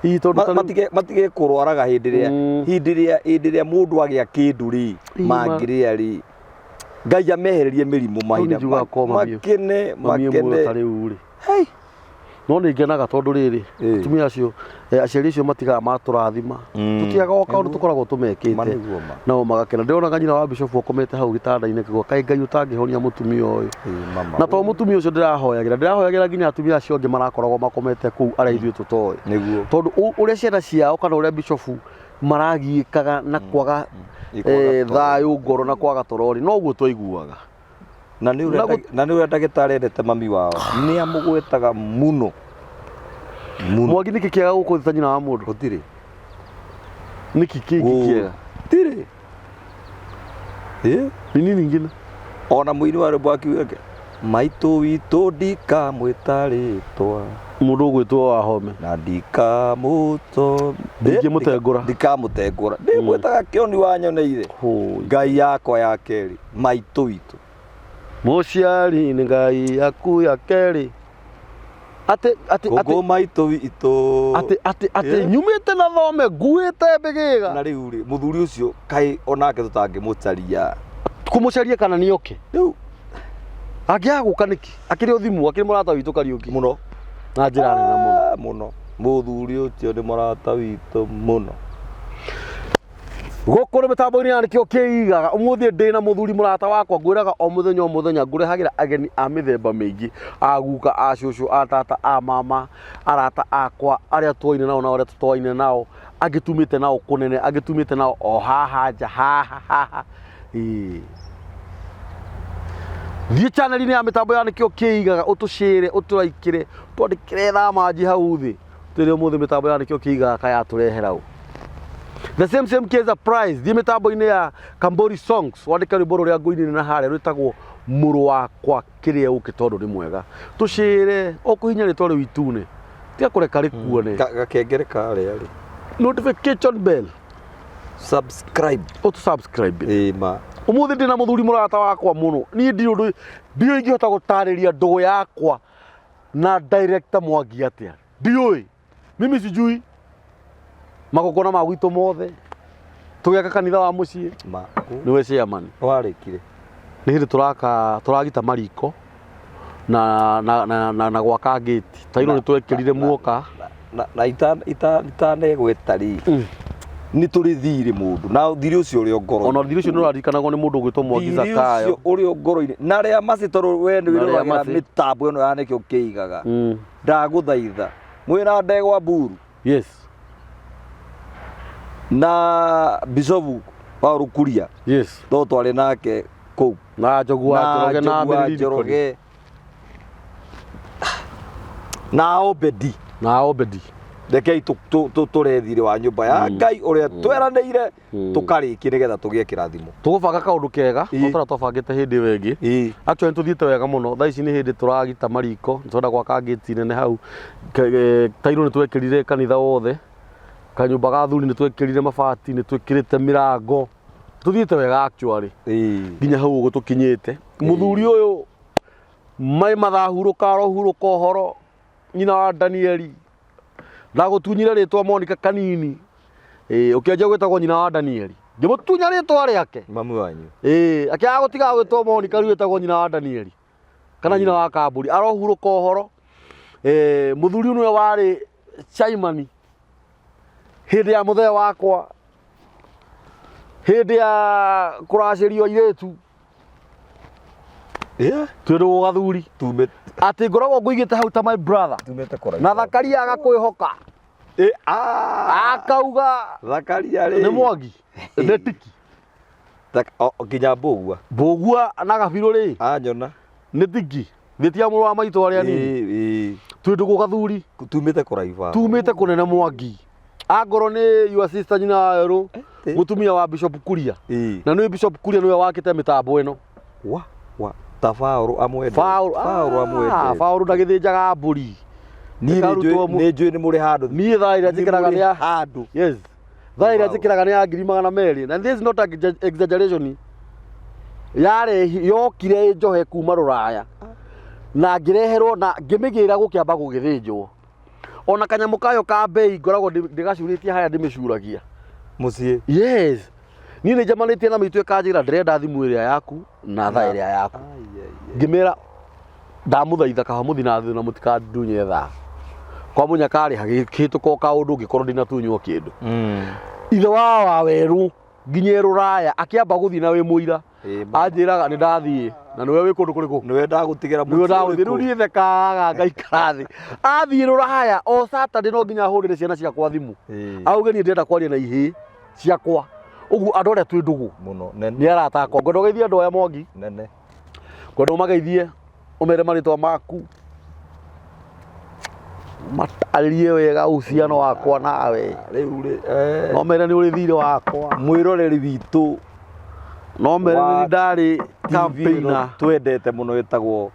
Tondũ ta rĩu Matige kũrwaraga hĩndĩ ĩrĩa hĩndĩ ĩrĩa mũndũ agĩa kĩndũ rĩ, mangĩrĩa rĩ. Ngai amehererie mĩrimũ mahinda Tondũ njugaga ko makene, mami muoyo makene. ta rĩu rĩ. No nĩ ngenaga tondũ rĩrĩ, atumia acio, aciari acio matigaga matũrathima. Tũtiagaga o kaũndũ tũkoragwo tũmekĩte. Ma nĩguo ma. Nao magakena. Ndĩronaga nyina wa Bishop akomete hau gĩtanda-inĩ kĩgwa, kaĩ Ngai ũtangĩhonia mũtumia ũyũ. Mama. Na to mũtumia ũcio ndĩrahoyagĩra, ndĩrahoyagĩra nginya atumia acio angĩ marakoragwo makomete kũu arĩa ithuĩ tũtoĩ. Nĩguo. Tondũ ũrĩa ciana ciao kana ũrĩa Bishop maragiĩkaga na kwaga, Kwaga toro. thayũ ngoro na kwaga toro rĩ, noguo twaiguaga. Na nĩ ũrĩa ndagĩtarĩ endete mami wao. Nĩ amũgwetaga mũno. Mũno. Mwangi nĩkĩ kĩega gũkũ thĩ ta nyina wa mũndũ? Gũtirĩ. Nĩkĩ kĩngĩ kĩega? Gũtirĩ. Ĩ? Ni nini ingine? Ona mũini wa rwĩmbo akiuga maitũ witũ ndikamwĩta rĩtwa. Mũndũ ũgwĩtwo Wahome. Na ndikamũto Ndingĩmũtengũra. Ndikamũtengũra. Ndĩmwĩtaga Kĩoni wa Nyoneire. Hũi. Ngai yakwa ya kerĩ, maitũ witũ. Mũciari nĩ Ngai yaku ya kerĩ. Atĩ atĩ atĩ Kũngũ maitũ witũ. atĩ atĩ atĩ Yeah. nyumĩte na thome nguĩte mbĩgĩga. Na rĩu rĩ, mũthuri ũcio kaĩ onake tũtangĩmũcaria. Kũmũcaria kana nĩ oke? Rĩu Angĩaga gũka nĩkĩ? Akĩrĩ o thimũ, akĩrĩ mũrata witũ Kariũki. mũno. Na njĩra nene mũno. Ah, mũno. Mũthuri ũcio nĩ mũrata witũ mũno. Gũkũ nĩ mĩtambo-inĩ ya nĩkĩo kĩigaga. Ũmũthĩ ndĩ na mũthuri mũrata wakwa, ngwĩraga o mũthenya o mũthenya ngũrehagĩra ageni a mĩthemba mĩingĩ, a guka, a cũcũ, a tata, a mama, arata akwa, arĩa twoine nao na arĩa tũtoaine nao, angĩ tumĩte nao kũnene, angĩ tumĩte nao o haha nja, haha haha. Ĩĩ. Thiĩ channel-inĩ ya mĩtambo ya nĩkĩo kĩigaga, ũtũcĩre, ũtũraikĩre, twandĩkĩre thamanji hau thĩ. Twĩre ũmũthĩ mĩtambo ya nĩkĩo kĩigaga kayatũrehera ũ. The same same case applies. Thiĩ mĩtambo-inĩ ya Kambori Songs, wandĩke rwĩmbo rũrĩa ngũinĩire na harĩa rwĩtagwo Mũrũ Wakwa Kĩrĩa Ũkĩ Tondũ Nĩ Mwega. Tũcĩre, o kũhihinya rĩtwa rĩu itune. Tiga kũreka rĩkuone. Gakengere karĩa rĩ. Notification bell. Subscribe. Ũtũ subscribe. Ĩĩ ma. Ũmũthĩ ndĩ na mũthuri mũrata wakwa mũno. Niĩ ndirĩ ũndũ, ndiũĩ ingĩhota gũtarĩria ndũgũ yakwa na director Mwangi atĩa. Ndiũĩ. Mimi sijui. Magongona ma gwitũ mothe. Tũgĩaka kanitha wa mũciĩ. Ma. Nĩwe chairman. Warĩkire. Nĩ hĩndĩ tũraka tũragita mariko na na na, na, na gwaka gate. Tairũ nĩ twekĩrire muoka. Na itanegweta rĩ. Nĩ tũrĩ thirĩ mũndũ. Na thirĩ ũcio ũrĩ o ngoro. Ona thirĩ ũcio nĩ ũraririkanagwo nĩ mũndũ ũgwĩtwo Mwangi Thirĩ Zakayo. ũcio ũrĩ o ngoro-inĩ. Na rĩa macĩ tondũ we nĩ Na rĩa wĩroragĩra macĩ. mĩtambo ĩno ya nĩkĩo kĩigaga. Ndagũthaitha. Mwĩna ndegwa mburu. Yes. Na Bishop Paul Kuria. Yes. No twarĩ nake kũu. Na Njogu wa Njoroge na Njogu wa Mary Lincoln. Njoroge. Na Obedi. Na Obedi. Rekei tũre thirĩ wa nyũmba ya Ngai ũrĩa tweranĩire tũkarĩkie nĩgetha tũgĩe kĩrathimo. Tũgũbanga kaũndũ kega, Ĩĩ. o ta ũrĩa twabangĩte hĩndĩ ĩyo ĩngĩ. Ĩĩ. Actually nĩtũthiĩte wega mũno. Thaa ici nĩ hĩndĩ tũragita mariko, nĩtũrenda gwaka gate nene hau. Tairũ nĩtwekĩrire kanitha wothe. Kanyũmba ga athuri nĩtwekĩrire mabati, nĩtwĩkĩrĩte mĩrango. Tũthiĩte wega actually. Ĩĩ. Nginya hau ũguo tũkinyĩte. Mũthuri ũyũ mai mathahurũka arohurũka ũhoro nyina wa Danieli. Ndagũtunyire rĩtwa Monica kanini. Ĩĩ, ũkĩanjia gwĩtagwo nyina wa Danieli. Ngĩmũtunya rĩtwa rĩake. Mami wanyu. Ĩĩ, akĩaga gũtiga gwĩtwo Monica rĩu ĩtagwo nyina wa Danieli. Kana nyina wa Kambũri. Arohurũka ũhoro. Mũthuri ũyũ nĩwe warĩ chairman hĩndĩ ya mũthee wakwa. Hĩndĩ ya kũracĩrio airĩtu. Yeah. Twĩ ndũgũ gathuri. Tumĩte. Atĩ ngoragwo ngũigĩte hau ta my brother. Tumĩte kũraihu. Na Thakaria agakwĩhoka. Ĩ, ah. Akauga Thakaria rĩ. nĩ Mwangi. Nĩ tiki. Nginya Mbũgua. Mbũgua na Gabirũ rĩ. Anyona. Nĩ tiki. Thĩ ti ya mũrũ wa maitũ arĩa nini. Ĩĩ, ĩĩ. Twĩ ndũgũ gathuri. Tumĩte kũraihu. Tumĩte kũnene Mwangi. Angorwo nĩ your sister nyina wa Werũ, mũtumia wa Bishop Kuria. Ĩĩ. Na nĩ Bishop Kuria nĩwe wakĩte mĩtambo ĩno. Wa, wa. Ta Paũlũ amwendete. Paũlũ, Paũlũ amwendete. Paũlũ ndagĩthĩnjaga mbũri. Niĩ Nĩkarutwo nĩ njũĩ nĩ mũrĩ handũ. Niĩ thaa ĩrĩa njĩkĩraga nĩ ya handũ. Yes. Thaa ĩrĩa Wow. njĩkĩraga nĩ ya ngiri magana merĩ. Na this is not exaggeration. Yarĩ yokire njohe kuma Rũraya. Na ngĩreherwo na ngĩmĩgĩra gũkĩamba gũgĩthĩnjwo. Ona kanyamũ kayo ka mbei ngoragwo ndĩgacurĩtie harĩa ndĩmĩcuragia. Mũciĩ. Yes. Niĩ nĩ njemanĩtie na mĩitũ ĩkanjĩra ndĩrenda thimũ ĩrĩa yaku na thaa ĩrĩa yaku. Ngĩmĩra ndamũthaitha kaba mũthiĩ na thĩ na mũtikandunye thaa. Kwa mũnyaka rĩ hagĩkĩhĩtũka o kaũndũ ngĩkorwo ndinatunywo kĩndũ. Ithe wa Wawerũ nginya Rũraya akĩamba gũthiĩ na wĩ mũira. Anjĩraga nĩ ndathiĩ na nĩwe wĩ kũndũ kũrĩkũ? Nĩwe ndagũtigĩra Nĩwe ndagũthiĩ. Rĩu niĩ thekaga ngaikara thĩ. Athiĩ Rũraya o Saturday no nginya ahũrĩre ciana ciakwa thimũ. Auge niĩ ndĩrenda kwaria na ihĩĩ ciakwa. Ũguo andũ arĩa twĩ ndũgũ Mũno. Nene. nĩ arata akwa. Ngwenda ũgeithie andũ aya Mwangi. Nene. Ngwenda ũmageithie ũmere marĩtwa maku. Matarĩrie wega uhusiano wakwa nawe. Rĩu rĩ No mere nĩ ũrĩ thirĩ wakwa. Mwĩroreri witũ No mere wa nĩ ndarĩ TV ĩno campaigner. twendete mũno ĩtagwo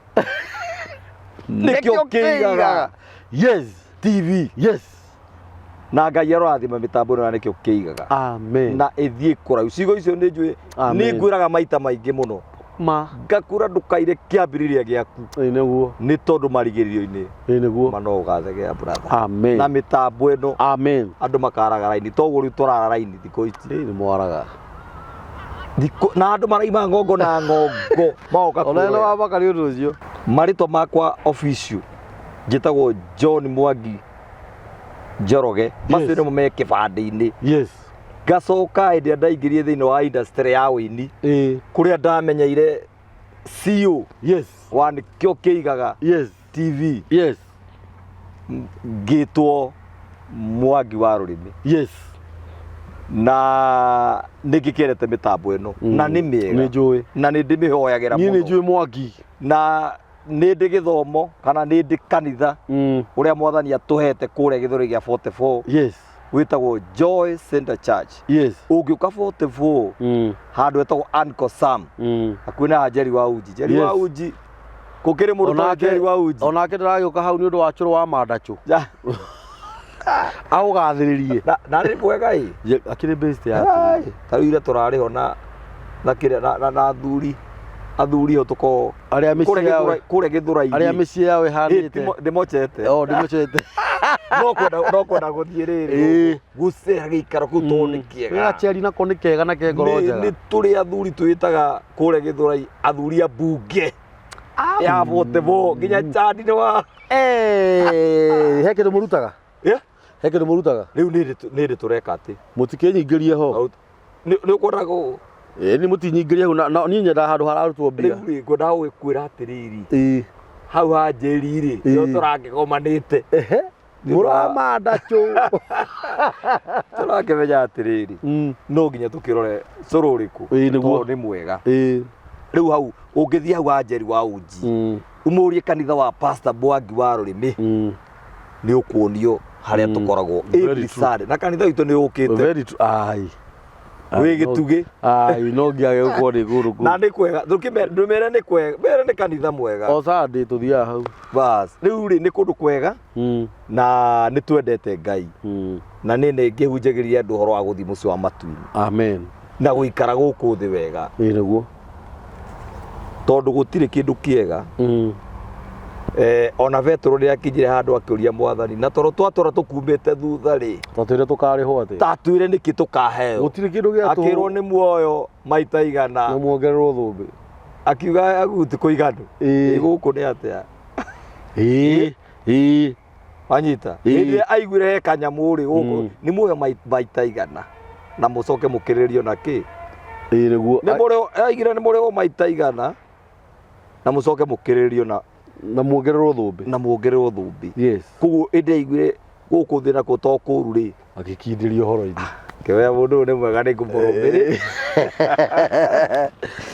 Nĩkĩo Kĩigaga. Yes. TV. Yes. Na Ngai arorathima mĩtambo ĩno ya Nĩkĩo Kĩigaga. Amen. Na ĩthiĩ kũraihu. Ciugo icio nĩ njũĩ, Amen. nĩ ngwĩraga maita maingĩ mũno. Ma. Ngakũra ndũkaire kĩambĩrĩria gĩaku. Ĩ nĩguo. Nĩ tondũ marigĩrĩrio-inĩ. Ĩ nĩguo. Ma no ũgathegea brother. Amen. Na mĩtambo ĩno. Amen. Andũ makaraga raini. Toguo rĩu tũrara raini thikũ ici. Ĩ nĩ mwaraga. Thikũ na andũ maraima ng'ongo na ng'ongo magoka Ona ĩno kuoya. wamaka nĩ ũndũ ũcio. Marĩtwa makwa official njĩtagwo John Mwangi Njoroge. Macio nĩmo me kĩbandĩ-inĩ. Yes. Ngacoka hĩndĩ ĩrĩa ndaingĩrire thĩinĩ wa industry ya ũini kũrĩa ndamenyeire CEO wa Nĩkĩo Kĩigaga TV. Ngĩtwo Mwangi wa Rũrĩmĩ. Na nĩ ngĩkĩendete mĩtambo ĩno. Na nĩ mĩega. Nĩ njũĩ. Na nĩ ndĩmĩhoyagĩra Niĩ nĩ mũno. njũĩ Mwangi. Na nĩ ndĩ gĩthomo kana nĩ ndĩ kanitha ũrĩa mwathani atũhete kũrĩa Gĩthũri gĩa 44. Wĩtagwo Joy Center Church. Ũngĩũka 44 handũ hetagwo Uncle Sam. Hakuhĩ na Njeri wa Uji. Njeri wa Uji. Gũkĩrĩ mũndũ ta Njeri wa Uji. Onake ndĩragĩũka hau nĩ ũndũ wa cũrũ wa mandachũ. Aũgathĩrĩrie. Na nĩ mwega ĩ. Akĩrĩ best ya Ai, ta rĩu ira tũrarĩ ho na kĩrĩa na athuri athuri ho tũkoragwo Arĩa mĩciĩ kũrĩa yao kũrĩa Gĩthũrai-inĩ. Arĩa mĩciĩ yao Ĩ, ĩhanĩte. ndĩmochete. O, ndĩmochete. No kwenda gũthiĩ rĩrĩ gũcera gĩikaro kĩu tondũ nĩ kĩega. Gacheri nako nĩ kega na ke ngoro njega. Nĩ tũrĩ athuri twĩtaga kũrĩa Gĩthũrai athuri a mbunge ya 44 nginya Chadi nĩ wa He kĩndũ mũrutaga? He kĩndũ mũrutaga? Rĩu nĩ ndĩ tũreka atĩ. Mũtikĩnyingĩrie ho. Nĩ ũkwenda gũ Ĩ ni mũtinyingĩrie hau na niĩ nyendaga handũ hararutwo mbia. Rĩu rĩ ngwendaga gũgĩkwĩra atĩrĩrĩ. Hau ha Njeri rĩ, nĩho tũrakĩgomanĩte. Mũramanda chũ. Tũrakĩmenya atĩrĩrĩ. No nginya tũkĩrore cũrũ ũrĩkũ. Ĩ nĩguo. Tondũ nĩ mwega. Rĩu hau ũngĩthiĩ hau ha Njeri wa Uji. Ũmũrie kanitha wa Pastor Mwangi wa Rũrĩmĩ. Nĩ ũkuonio harĩa tũkoragwo every Sunday. Na kanitha witũ nĩ ũkĩte. Very true. Ai. Wĩ gĩtugĩ. Ai, no ngiage gũkorwo nĩ kũndũ kũu. Na nĩ kwega. Ndũmere nĩ kwega. Mere nĩ kanitha mwega. O Sunday tũthiaga hau. Bas. Rĩu rĩ nĩ kũndũ kwega. Na nĩ twendete Ngai. Na nĩ nĩ ngĩhunjagĩria andũ ũhoro wa gũthiĩ mũciĩ wa matu-inĩ. Amen. Na gũikara gũkũ thĩ wega. Ĩ nĩguo. Tondũ gũtirĩ kĩndũ kĩega. Ona Petero rĩrĩa akinyire handũ akĩũria mwathani, na tondũ twatũra tũkumĩte thutha rĩ, Twatwĩre tũkarĩhwo atĩa? Tatwĩre nĩkĩ tũkaheo? Gũtirĩ kĩndũ gĩa tũhũ. Akĩrwo nĩ muoyo maita igana. Na muongererwo thũmbĩ. Akiuga agu ti kũiganu. Ĩ gũkũ nĩ atĩa? Ĩ. Wanyita? Hĩndĩ ĩrĩa aiguire he kanyamũ rĩ gũkũ, nĩ muoyo maita igana. Na mũcoke mũkĩrĩrio na kĩ? Ĩ nĩguo. Nĩ mũrĩo, aigire nĩ mũrĩo maita igana. Na mũcoke mũkĩrĩrio na na muongererwo thũmbĩ. Na muongererwo thũmbĩ. Yes. Koguo hĩndĩ aiguire gũkũ thĩ nakuo to kũũru rĩ. Agĩkindĩria ũhoro-inĩ. Kĩoya mũndũ ũyũ nĩ mwega nĩ ngũmũrũmĩrĩra.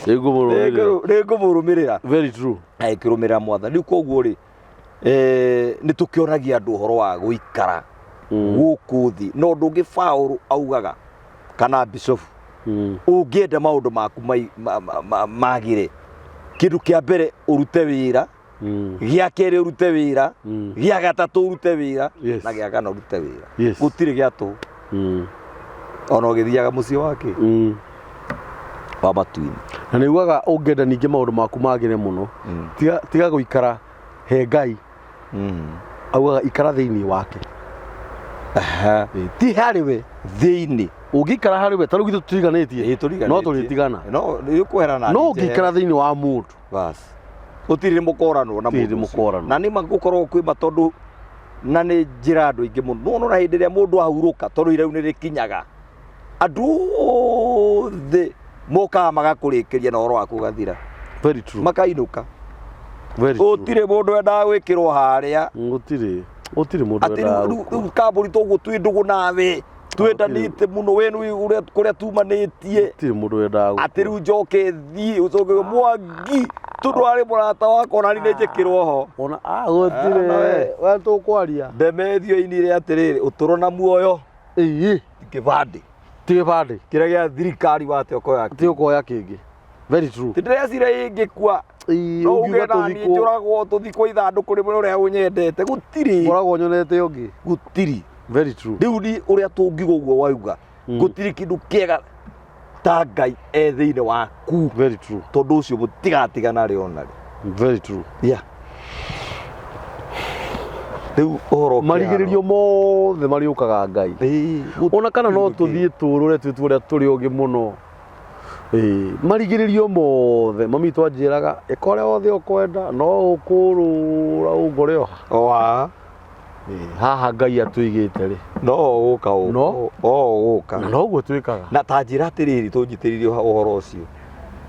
Nĩ ngũmũrũmĩrĩra. Nĩ ngũmũrũmĩrĩra. Very true. Agĩkĩrũmĩrĩra mwathani. Rĩu koguo rĩ, nĩ tũkĩonagia andũ ũhoro wa gũikara gũkũ thĩ. No ũndũ ũngĩ Paũlũ augaga kana bishofu, ũngĩenda maũndũ maku magĩre, kĩndũ kĩa mbere ũrute wĩra, gĩa kerĩ ũrute wĩra, gĩa gatatũ ũrute wĩra, na gĩa kana ũrute wĩra. Gũtirĩ gĩa tũhũ. Ona ũgĩthiaga mũciĩ wake wa matu-inĩ. Na nĩ ugaga ũngĩenda ningĩ maũndũ maku magĩre mũno, tiga gũikara he Ngai. Augaga ikara thĩinĩ wake. Ti harĩ we. Thĩinĩ. Ũngĩikara harĩ we, ta rĩu ithuĩ tũtiganĩtie. Ĩ, tũriganĩtie. No tũrĩtigana. No, nĩ ũkwehera na No niĩ ũngĩikara njehere. thĩinĩ wa mũndũ. Bas. Gũtirĩ mũkoranwo na Gũtirĩ mũndũ ũcio. mũkoranwo. Na nĩ ma gũkoragwo kwĩ ma tondũ na nĩ njĩra andũ aingĩ mũno. No ũrona hĩndĩ ĩrĩa mũndũ ahurũka tondũ irau nĩ rĩkinyaga. Andũ othe mokaga magakũrĩkĩria na ũhoro waku ũgathira. Very true. Makainũka. Very true. Gũtirĩ mũndũ wendaga gwĩkĩrwo harĩa. Gũtirĩ. Gũtirĩ mũndũ Atĩ wendaga rĩu rĩu kambũri toguo twĩ ndũgũ nawe. Twendanĩte mũno we nĩ ũrĩa kũrĩa tumanĩtie. Gũtirĩ mũndũ wendaga gũkua. Atĩ rĩu njoke thiĩ ũcoke Mwangi. Tondũ arĩ mũrata wakwa ona niĩ nĩ njĩkĩrwo ho. Ona ah gũtirĩ. Ah, nawe. We tũkwaria. Ndemethio ainire atĩrĩrĩ, ũtũro na muoyo Ĩĩ. ti kĩbandĩ. Ti gĩbandĩ. Kĩrĩa gĩa thirikari wate ũkoya Ti ũkoya kĩngĩ. Very true. Ti ndĩreciria ingĩkua Ĩĩ, no ũngiuga uge na niĩ tũthikwo. njũragwo tũthikwo ithandũkũ rĩmwe ũrĩa ũnyendete gũtirĩ. Ngoragwo nyonete ũngĩ. Gũtirĩ. Very true. Rĩu ni ũrĩa tũngiuga ũguo wauga gũtirĩ kĩndũ kĩega ta Ngai e thĩinĩ waku. Very true. Tondũ ũcio mũtigatigana rĩ ona rĩ. Very true. Yeah. Rĩu ũhoro ũkĩhana Marigĩrĩrio mothe marĩũkaga Ngai. Ĩĩ, Ona kana no gũtirĩ tũthiĩ tũrũre twĩtue ũrĩa tũrĩ ogĩ mũno. Ĩĩ, marigĩrĩrio mothe mami witũ anjĩraga ĩka ũrĩa wothe ũkwenda no ũkũrũra ũngore o haha. O haha. Ĩĩ, haha Ngai atũigĩte rĩ. No ũgũka ũ- No. o ũgũka. Na noguo twĩkaga. Na ta njĩra atĩrĩrĩ tũnyitĩrĩire ũhoro ũcio.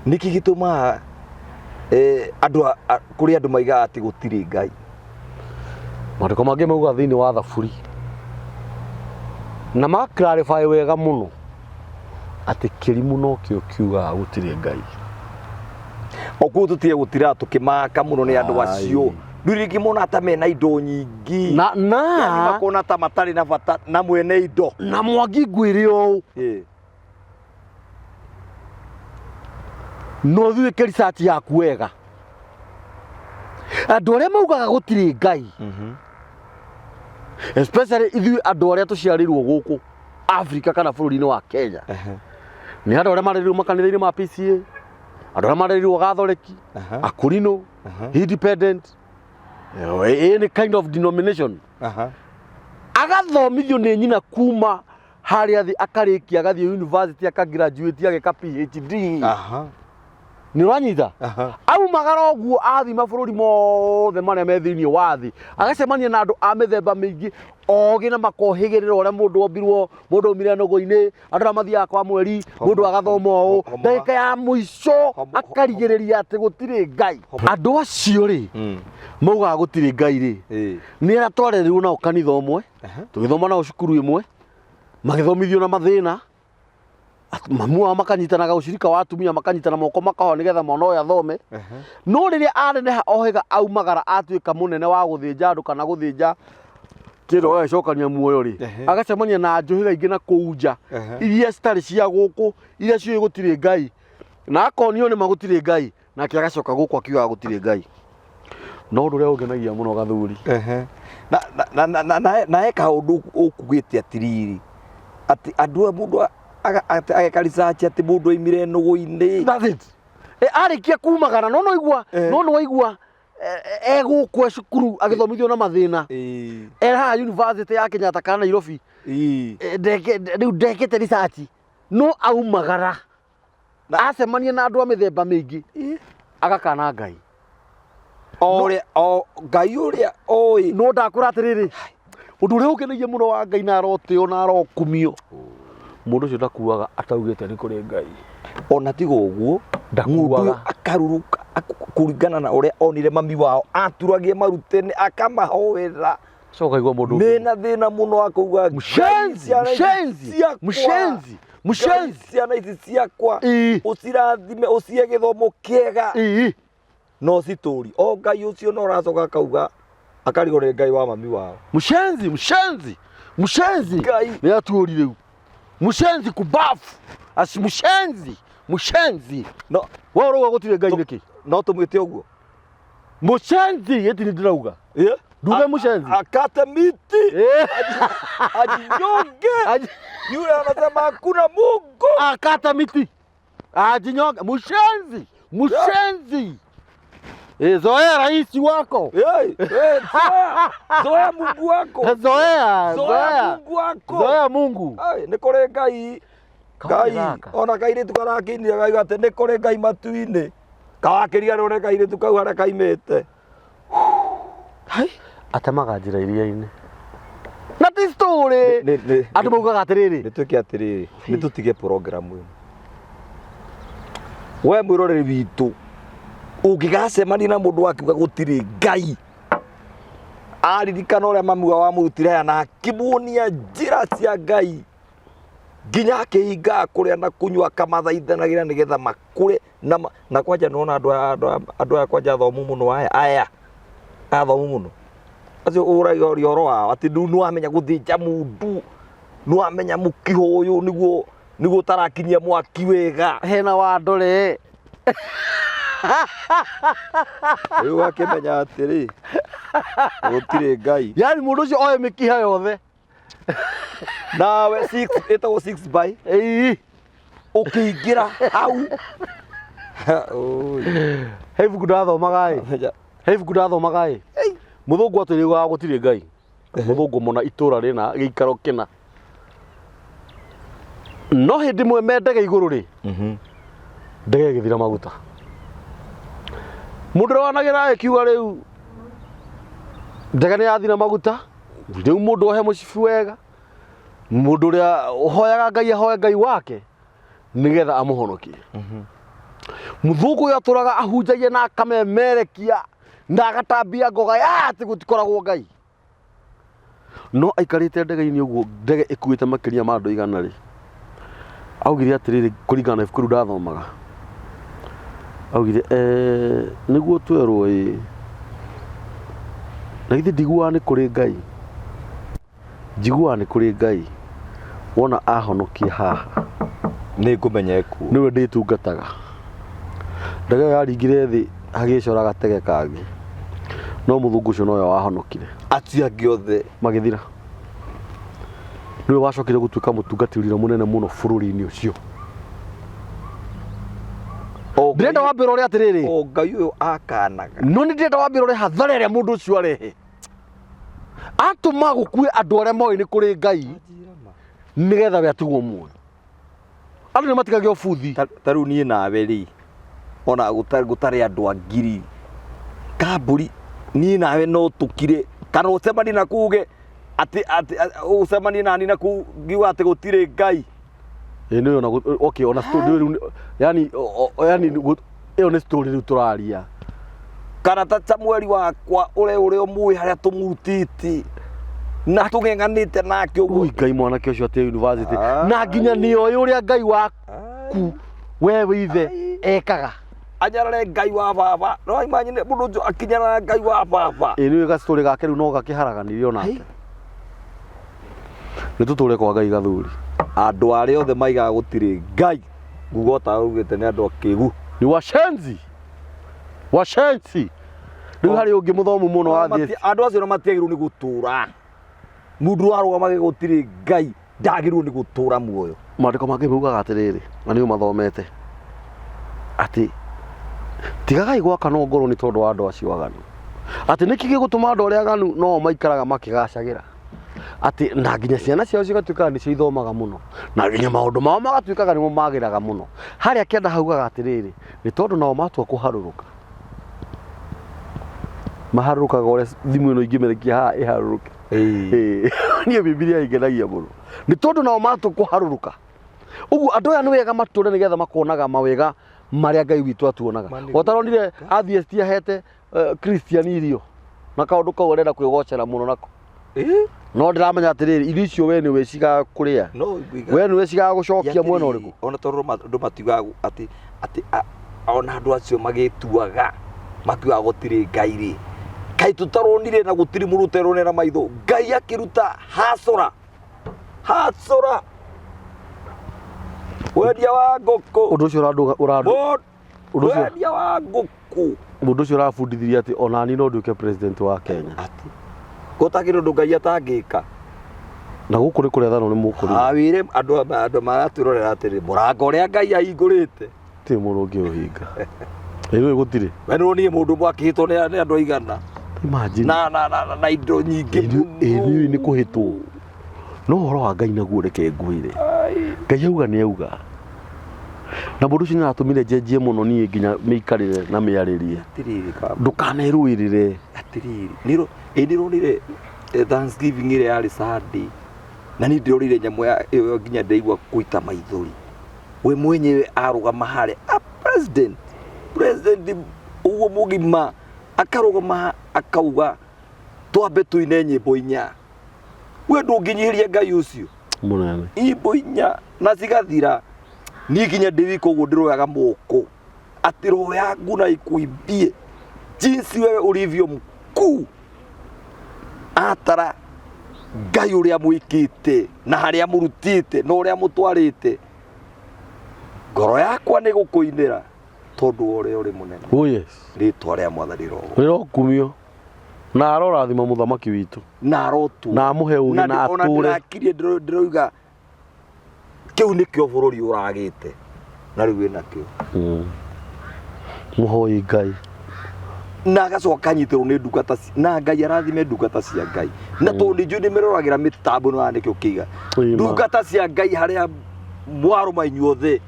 Nĩkĩ gĩtũmaga andũ kũrĩ andũ maigaga atĩ gũtirĩ Ngai? Maandĩko mangĩ mauga thĩinĩ wa Thaburi na ma clarify wega mũno atĩ kĩrimũ nokĩo kiugaga gũtirĩ Ngai. O kũu tũtige gũtira tũkĩmaka mũno nĩ andũ acio. Ai. Rĩu rĩngĩ mona ta mena indo nyingĩ. Na na Yaani makona ta matarĩ na bata na mwene indo. Na Mwangi ngwĩre ũũ. No ũthiĩ wĩke research yaku wega. Andũ arĩa maugaga gũtirĩ Ngai. Especially ithuĩ andũ arĩa tũciarĩirwo gũkũ Africa kana bũrũri-inĩ wa Kenya. Nĩ andũ arĩa marerirwo makanitha-inĩ ma PCA, andũ arĩa marerirwo Gathoreki, Akũrinũ, Independent, any kind of denomination. Agathomithio nĩ nyina kuma harĩa thĩ akarĩkia agathiĩ university akagraduate ageka PhD. Nĩ ũranyita? Aumagara ũguo athiĩ mabũrũri mothe marĩa me thĩinĩ wa thĩ agacemania na andũ a mĩthemba mĩingĩ ogĩ na makohĩgĩrĩra ũrĩa mũndũ ombirwo, mũndũ aumire nũgũ-inĩ, andũ arĩa mathiaga kwa mweri, mũndũ agathoma ũũ, ndagĩka ya mũico akarigĩrĩria atĩ gũtirĩ Ngai. Andũ acio rĩ maugaga gũtirĩ Ngai rĩ, nĩ arĩa twarerirwo nao kanitha ũmwe, tũgĩthoma nao cukuru ĩmwe, magĩthomithio na mathĩna, mamu wao makanyitanaga ũcirika wa atumia makanyitana moko makahoya nĩgetha mwana ũyũ athome. No rĩrĩa aneneha ohĩga aumagara atuĩka mũnene wa gũthĩnja andũ kana gũthĩnja kĩndũ agagĩcokania muoyo rĩ, agacemania na njũhĩga ingĩ na kũu nja iria citarĩ cia gũkũ, iria ciũĩ gũtirĩ Ngai, na akonio nĩma gũtirĩ Ngai, nake agacoka gũkũ akiugaga gũtirĩ Ngai. No ũndũ ũrĩa ũngenagia mũno Gathuri. Na he kaũndũ ũkugĩte atĩrĩrĩ, atĩ andũ aya mũndũ ageka research atĩ mũndũ aimire nũgũ-inĩ. That's it. Arĩkia kumagara, no nĩwaigua, no nĩwaigua e gũkũ e cukuru agĩthomithio na mathĩna. E haha university ya Kenyatta kana Nairobi. Rĩu ndekĩte research. No aumagara. Acemania na andũ a mĩthemba mĩingĩ. Agakana Ngai. O ũrĩa, o Ngai ũrĩa oĩ. No ndakwĩra atĩrĩrĩ, ũndũ ũrĩa ũngenagia mũno wa Ngai na arotĩo na arokumio, mũndũ ũcio ndakuaga ataugĩte nĩ kũrĩ Ngai. Ona tiga ũguo, Ndakuaga. mũndũ ũyũ akaruruka kũringana na ũrĩa onire mami wao aturagia marutene akamahoera. Coka igua mũndũ ũngĩ. Mena thĩna mũno wa kuuga Ngai, Mshenzi, ciana ici mshenzi, ciakwa. mshenzi, mshenzi. Ngai, ciana ici ciakwa. Ĩĩ. Ũcirathime, ũcihe gĩthomo kĩega. Ĩĩ. No citũri. O Ngai ũcio no ũracoka akauga akarigwo nĩ Ngai wa mami wao. Mshenzi, mshenzi, mshenzi. Ngai. Nĩ atuũri rĩu. Mshenzi kubafu. Asi mshenzi, mshenzi. No. Wewe ũrauga gũtirĩ Ngai nĩkĩ? No tũmwĩte ũguo. Mshenzi, ĩti nĩ ndĩrauga. Nduge mshenzi. Akate miti. Ajinyonge. Yule anasema hakuna Mungu. Akata miti. Ajinyonge. Mshenzi, mshenzi. Zoea rais wako. Hey, hey, zoea. Zoea Mungu wako. Zoea, Zoea zoea. Mungu wako. Zoea Mungu. Ai, nĩ kũrĩ Ngai. Kawa Ngai, gaka. ona kairĩtu karakĩinire gaiga atĩ nĩ kũrĩ Ngai matu-inĩ. Kawakĩriganĩrwo nĩ kairĩtu kau harĩa kaimĩte. Hai. Atemaga njĩra iria-inĩ. Na ti story. Andũ maugaga atĩrĩrĩ. Nĩ twĩke atĩrĩrĩ, nĩ tũtige program ĩno. We mwĩroreri witũ, ũngĩgacemania na mũndũ akiuga gũtirĩ Ngai, aririkana ũrĩa mami wao amũrutire aya na akĩmuonia njĩra cia Ngai. Nginya akĩhingaga kũrĩa na kũnyua akamathaithanagĩra nĩgetha makũre na, na kwanja nĩwona andũ aya andũ aya andũ aya kwanja athomu mũno aya aya athomu mũno acio ũragia ũhoro wao atĩ rĩu nĩwamenya gũthĩnja mũndũ nĩwamenya mũkiho ũyũ nĩguo nĩguo ũtarakinyia mwaki wega. Hena wandore. Rĩu akĩmenya atĩrĩ gũtirĩ Ngai. Yani mũndũ ũcio oĩ mĩkiha yothe. Nawe 6 ĩtagwo 6 by Ĩĩ. ũkĩingĩra hau. Oi. He ibuku ndathomaga ĩ. Menya. He ibuku ndathomaga ĩ. Mũthũngũ atwĩrĩgaga gũtirĩ Ngai. Mũthũngũ mũna itũra rĩna gĩikaro kĩna. No hĩndĩ ĩmwe me ndege igũrũ rĩ, ndege ĩgĩthira maguta. Mũndũ ũrĩa wanagĩra ĩkiuga rĩu ndege nĩ yathira maguta, rĩu mũndũ ohe mũcibi wega, mũndũ ũrĩa ũhoyaga Ngai ahoe Ngai wake nĩgetha amũhonokie. Mũthũngũ ũyũ atũraga ahunjagia na akamemerekia na agatambia ngoga ya atĩ gũtikoragwo Ngai. No aikarĩte ndege-inĩ ũguo ndege ĩkuĩte makĩria ma andũ 100 rĩ, augire atĩrĩrĩ kũringana na ibuku rĩu ndathomaga, augire eh, nĩguo twerwo ĩ, na githĩ ndiguaga nĩ kũrĩ Ngai, njiguaga nĩ kũrĩ Ngai, wona ahonokia haha Nĩ ngũmenya ekuo. Nĩwe ndĩtungataga. Ndege ĩyo yaringire thĩ hagĩcora gatege kangĩ, no mũthũngũ ũcio nowe wahonokire. Acio angĩ othe magĩthira. Nĩwe wacokire gũtuĩka mũtungatĩri ũrĩa mũnene mũno bũrũri-inĩ ũcio. O Ndĩrenda Ngai- wambe ũrore atĩrĩrĩ, o Ngai ũyũ akanaga. No nĩ ndĩrenda wambe ũrore hathara ĩrĩa mũndũ ũcio arehe. Atũma gũkue andũ arĩa moĩ nĩ kũrĩ Ngai nĩgetha we atigwo muoyo. Andũ nĩ matigagia ũbuthi. Ta rĩu niĩ nawe rĩ, ona gũtarĩ andũ a ngiri kamburi, niĩ nawe no tũkire kana ũcemanie na kuge atĩ atĩ ũcemanie nani na kũu ngiuga atĩ gũtirĩ Ngai. Ĩ nĩ ona okay ona story rĩu yani yani ĩyo nĩ story rĩu tũraria. Kana ta Samueli wakwa ũrĩa ũrĩa ũmũĩ harĩa tũmũrutĩte na tũng'eng'anĩte nake ũguo. Ui Ngai mwanake ũcio atĩ university na nginya nĩ oĩ ũrĩa Ngai waku we wĩ ithe ekaga. Anyarare Ngai wa baba. No imagine mũndũ ũcio akĩnyarara Ngai wa baba. Ĩ nĩ gastory gake rĩu no gakĩharaganirie onake. Nĩ tũtũre kwa Ngai gathuri. Andũ arĩa othe maigaga gũtirĩ Ngai nguga ota augĩte nĩ andũ akĩgu. Ni washenzi. Washenzi. Rĩu harĩ ũngĩ mũthomu mũno wathiĩ. Andũ acio no matiagĩrĩirwo nĩ gũtũra. Mũndũ warũgama gũtirĩ Ngai ndagĩrĩirwo nĩ gũtũra muoyo. Maandĩko mangĩ maugaga atĩrĩrĩ, na nĩ ũmathomete, atĩ tigagai gwakana ngoro nĩ tondũ wa andũ acio aganu. Atĩ nĩkĩ gĩgũtũma andũ arĩa aganu no maikaraga makĩgacagĩra? Atĩ na nginya ciana ciao cigatuĩkaga nĩcio ithomaga mũno, na nginya maũndũ mao magatuĩkaga nĩmo magĩraga mũno. Harĩa kĩanda haugaga atĩrĩrĩ, nĩ tondũ nao matua kũharũrũka, maharũrũkaga ũrĩa thimũ ĩno ingĩmĩrekia haha ĩharũrũke. Ĩĩ. Niĩ Bibilia ĩngenagia mũno nĩ tondũ nao matua kũharũrũka ũguo andũ aya nĩ wega matũre nĩgetha makonaga mawega marĩa Ngai witũ atuonaga. Ma nĩguo. Ũtaronire atheist ahete Christian irio na kaũndũ kau arenda kwĩgocera mũno nako. No ndĩramenya atĩrĩrĩ, irio icio we nĩwe cigakũrĩa, No ngũiga we nĩwe cigagũcokia mwena ũrĩkũ. Ona tondũ andũ matiugaga atĩ atĩ ona andũ acio magĩtuaga makiugaga gũtirĩ Ngai rĩ, kaĩ tũtaronire na gũtirĩ mũndũ ũteronera na maitho Ngai akĩruta hacũra hacũra wendia wa ngũkũ. Ũndũ ũcio ũrandũga ũrandũ ũndũ ũcio Wendia wa ngũkũ. Mũndũ ũcio ũrabundithirie atĩ onani no nduĩke president wa Kenya. Atĩ gũtakĩrĩ ũndũ Ngai atangĩka. Na gũkũ nĩ kũrethanwo nĩ mũkũrĩ. Awĩre andũ andũ maratwĩrorera atĩrĩ, mũrango ũrĩa Ngai ahingũrĩte Gũtirĩ mũndũ ũngĩũhinga. Ĩĩ gũtirĩ. We nĩwonire mũndũ ũmwe akĩhĩtwo nĩ andũ aigana? Imagine. Na indo nyingĩ. Ĩĩ nĩ nĩ kũhĩtwo. No ũhoro wa Ngai naguo reke ngwĩre. Ngai auga nĩ auga. Na mũndũ ũcio nĩ aratũmire njenjie mũno niĩ nginya mĩikarĩre na mĩarĩrie. Atĩrĩrĩ baba. Ndũkanerũĩrĩre. Atĩrĩrĩ, nĩro ĩ nĩronire Thanksgiving ĩrĩa yarĩ Sunday, na niĩ ndĩrorire nyamũ ya ĩyo nginya ndĩraigua kũita maithori. We mwenyewe arũgama harĩa a president president ũguo mũgima akarũgama akauga twambe tũine nyĩmbo inya. We ndũngĩnyihĩria Ngai ũcio. Mũnene. Imbo inya na cigathira. Niĩ nginya ndĩ wika ũguo ndĩroyaga moko atĩ roho yangu na ikuimbie jinsi wewe ulivyo mkuu. Atara Ngai ũrĩa mwĩkĩte na harĩa mũrutĩte na ũrĩa mũtwarĩte, ngoro yakwa nĩ gũkũinĩra tondũ wa ũrĩa ũrĩ mũnene. Oh yes. Rĩtwa rĩa Mwathani rogo Rĩrokumio na arorathima mũthamaki witũ. Na arotwo. Na amũhe ũgĩ na ona atũre. Ndĩrakirie ndĩroiga kĩu nĩkĩo bũrũri ũragĩte na rĩu wĩnakĩo. Mũhoi Ngai. Na agacoka anyitĩrwo nĩ ndungata na Ngai arathime ndungata cia Ngai na tondũ nĩ njũĩ nĩ mĩroragĩra mĩtambo ĩno ya nĩkĩo kĩiga. Ĩma. Ndungata cia Ngai harĩa mwarũma inyuothe,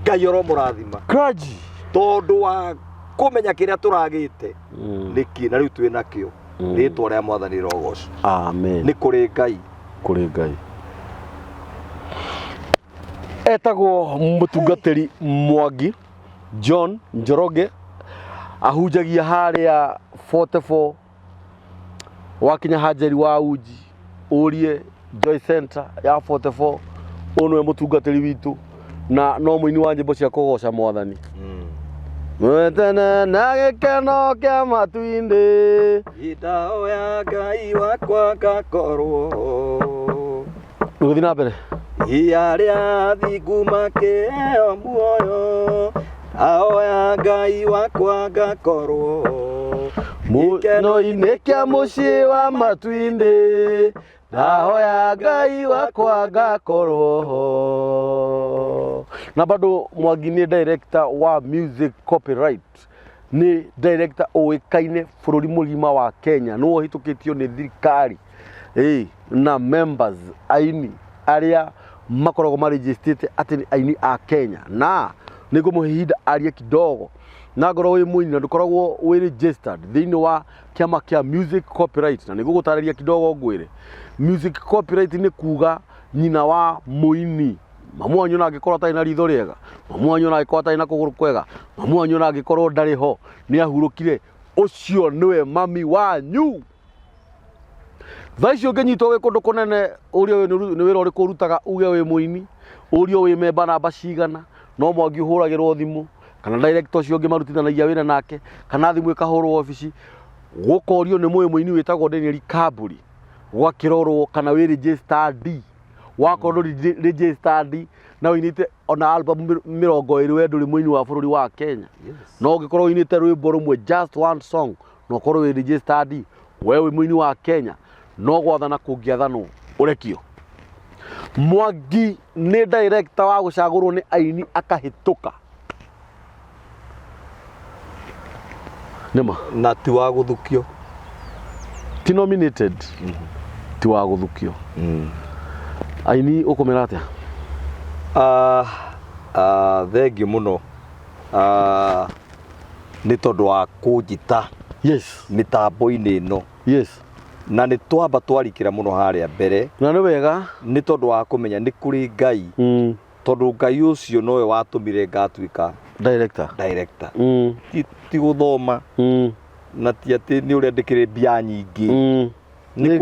Ngai oromũrathima. Clergy. Tondũ wa kũmenya kĩrĩa tũragĩte nĩkĩ na rĩu twĩ nakĩo. Rĩtwa rĩa Mwathani rogocwo. Amen. Nĩ kũrĩ Ngai. Kũrĩ Ngai. Etagwo mũtungatĩri Mwangi John Njoroge, ahunjagia harĩa 44 wakinya Hanjeri wa Uji, ũrie Joy Center ya 44. Ũyũ nĩwe mũtungatĩri witũ na no mũini wa nyĩmbo cia kũgoca Mwathani. Mwetene na gĩkeno kĩa matu-inĩ. Indao ya Ngai wakwa ngakorwo. Ũgũthiĩ na mbere. Arĩa athingu makĩheo muoyo, aoya Ngai wakwa ngakorwo. Gĩkeno-inĩ kĩa mũciĩ wa matu-inĩ, ndahoya Ngai wakwa ngakorwo ho. Na bado Mwangi nĩ director wa music copyright, nĩ director ũĩkaine bũrũri mũgima wa Kenya, nĩwe ũhĩtũkĩtio nĩ thirikari na members aini arĩa makoragwo marejistĩte atĩ nĩ aini a Kenya. Na nĩ ngũmũhe ihinda arie kidogo, na ngorwo wĩ mũini na ndũkoragwo wĩ registered thĩinĩ wa kĩama kĩa music copyright, na nĩ ngũgũtarĩria kidogo ngwĩre music copyright nĩ kuga nyina wa mũini. Mamu wanyu ona angĩkorwo atarĩ na ritho rĩega, mamu wanyu ona angĩkorwo atarĩ na kũgũrũ kwega, mamu wanyu ona angĩkorwo ndarĩ ho, nĩ ahurũkire, ũcio nĩwe mami wanyu. Thaa icio ũngĩnyitwo wĩ kũndũ kũnene, ũrio nĩ wĩra ũrĩkũ ũrutaga, uge wĩ mũini, ũrio wĩ memba namba cigana, no Mwangi ũhũragĩrwo thimũ, kana director ũcio ũngĩ marutithanagia wĩra nake, kana thimũ ĩkahũrwo obici, gũkorio nĩ mũĩ mũini wĩtagwo Daniel Kamburi, gwakĩrorwo kana wĩ registered. Wakorwo ndũrĩ registered na ũinĩte ona album 20, we ndũrĩ mũini wa bũrũri wa Kenya. No ũngĩkorwo ũinĩte rwĩmbo rũmwe, just one song, na ũkorwo wĩ registered, we wĩ mũini wa Kenya, no gwathana kũngĩathanwo ũrekio. Mwangi nĩ director wa gũcagũrwo nĩ aini akahĩtũka. Nĩma. Na ti wa gũthukio. Ti nominated, ti wa gũthukio. Aini ũkũmera atĩa? Thengiũ mũno nĩ tondũ wa kũnjĩta mĩtambo-inĩ ĩno. Na nĩ twamba twarikĩra mũno harĩa mbere. Na nĩ wega. Nĩ tondũ wa kũmenya nĩ kũrĩ Ngai. Tondũ Ngai ũcio nowe watũmire ngatuĩka director. Director. Ti gũthoma. Na ti atĩ nĩ ũrĩa ndĩkĩrĩ mbia nyingĩ. Nĩ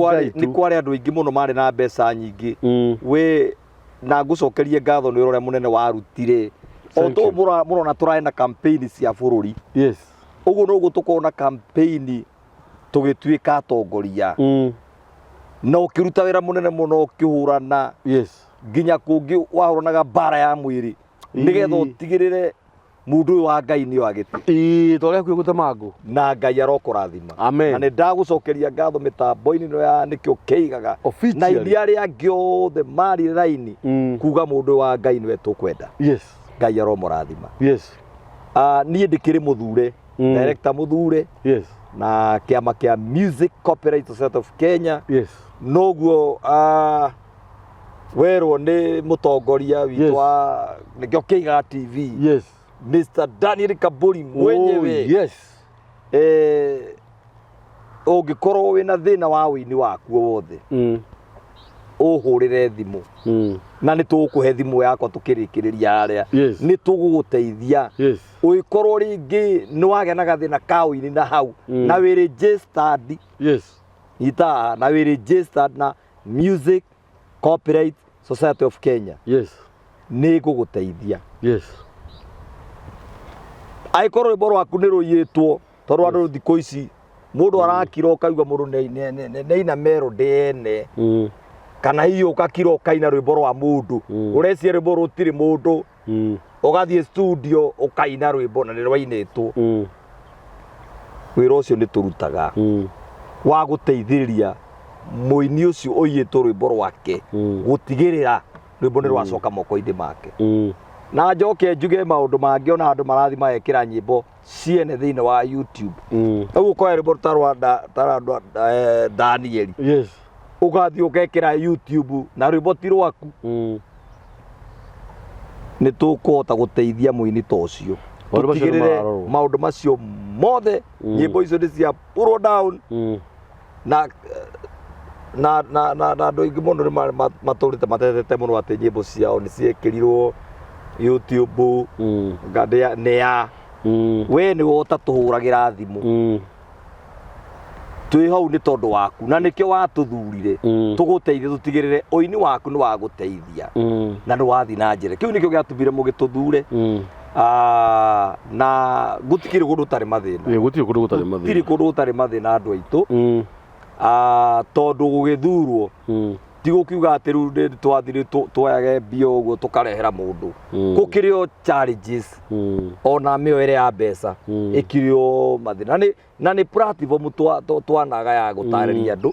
kwarĩ andũ aingĩ mũno marĩ na mbeca nyingĩ. We na ngũcokerie ngatho nĩ ũrĩa mũnene warutire. O Thank you. mũrona tũrarĩ na campaign cia bũrũri. Ũguo noguo tũkorwo na campaign tũgĩtuĩka atongoria. Na ũkĩruta wĩra mũnene mũno ũkĩhũrana. Nginya kũngĩ wahũranaga mbara ya mwĩrĩ. Nĩgetha ũtigĩrĩre mũndũ ũyũ wa Ngai nĩ agĩte. Ĩĩ, twarĩ hakuhĩ gũtema ngũ. Na Ngai arokũrathima. Amen. Na nĩ ndagũcokeria ngatho mĩtambo-inĩ ĩno ya nĩkĩo kĩigaga. Officially. Na iria arĩa angĩ othe marĩ raini kuga mũndũ ũyũ wa Ngai nĩwe tũkwenda. Ngai aromũrathima. Niĩ ndĩkĩrĩ mũthure. Director mũthure. Na kĩama kĩa Music Copyright Society of Kenya. Noguo werwo nĩ mũtongoria witũ wa nĩkĩo kĩigaga TV. Mr. Daniel Kaburi mwenyewe. Ũngĩkorwo wĩna thĩna wa wĩini waku wothe, ũhũrĩre thimũ. Na nĩ tũgũkũhe thimũ yakwa tũkĩrĩkĩrĩria harĩa. Nĩ tũgũgũteithia. Ũngĩkorwo rĩngĩ nĩ wagĩa na gathĩna ka ũini na hau, na wĩ registered. Nyita haha, na wĩ registered na Music Copyright Society of Kenya nĩ ĩgũgũteithia. Angĩkorwo rwĩmbo rwaku nĩ rũiyĩtwo, tondũ andũ thikũ ici mũndũ arakira ũkaigua mũndũ nĩ aina melody ene, kana hihi ũgakira ũkaina rwĩmbo rwa mũndũ, ũreciria rwĩmbo rũtirĩ mũndũ, ũgathiĩ studio ũkaina rwĩmbo na nĩ rwainĩtwo. Wĩra ũcio nĩ tũrutaga wa gũteithĩrĩria mũini ũcio ũiyĩtwo rwĩmbo rwake, gũtigĩrĩra rwĩmbo nĩ rwacoka moko-inĩ make. Na njoke njuge maũndũ mangĩ, ona andũ marathiĩ magekĩra nyĩmbo ciene thĩinĩ wa YouTube. Rĩu ũkoya rwĩmbo ta rwa Danieli, ũgathiĩ ũgekĩra YouTube na rwĩmbo ti rwaku. Nĩ tũkũhota gũteithia mũini ta ũcio, Maũndũ macio nĩ tũtigĩrĩre mararorwo. Maũndũ macio mothe, nyĩmbo icio nĩ cia pull down. Na andũ aingĩ mũno nĩ matũrĩte matetete mũno atĩ nyĩmbo ciao nĩ ciekĩrirwo YouTube. Nga nĩ ya we nĩwe ũtatũhũragĩra thimũ. Twĩ hau nĩ tondũ waku na nĩkĩo watũthurire tũgũteithie, tũtigĩrĩre ũini waku nĩ wagũteithia na nĩ wathiĩ na njĩra. Kĩu nĩkĩo gĩatũmire mũgĩtũthure. Ah, na gũtikĩrĩ kũndũ ũtarĩ mathĩna. Ĩ, gũtirĩ kũndũ gũtarĩ gũtirĩ mathĩna. Kũndũ gũtarĩ mathĩna, andũ aitũ. Ah, tondũ gũgĩthurwo ti gũkiuga atĩ rĩu nĩ twathire tuoyage mbia ũguo tũkarehera mũndũ. Gũkĩrĩ o challenges, ona mĩoere ya mbeca ĩkĩrĩ o mathĩna, na nĩ platform twanaga ya gũtarĩria andũ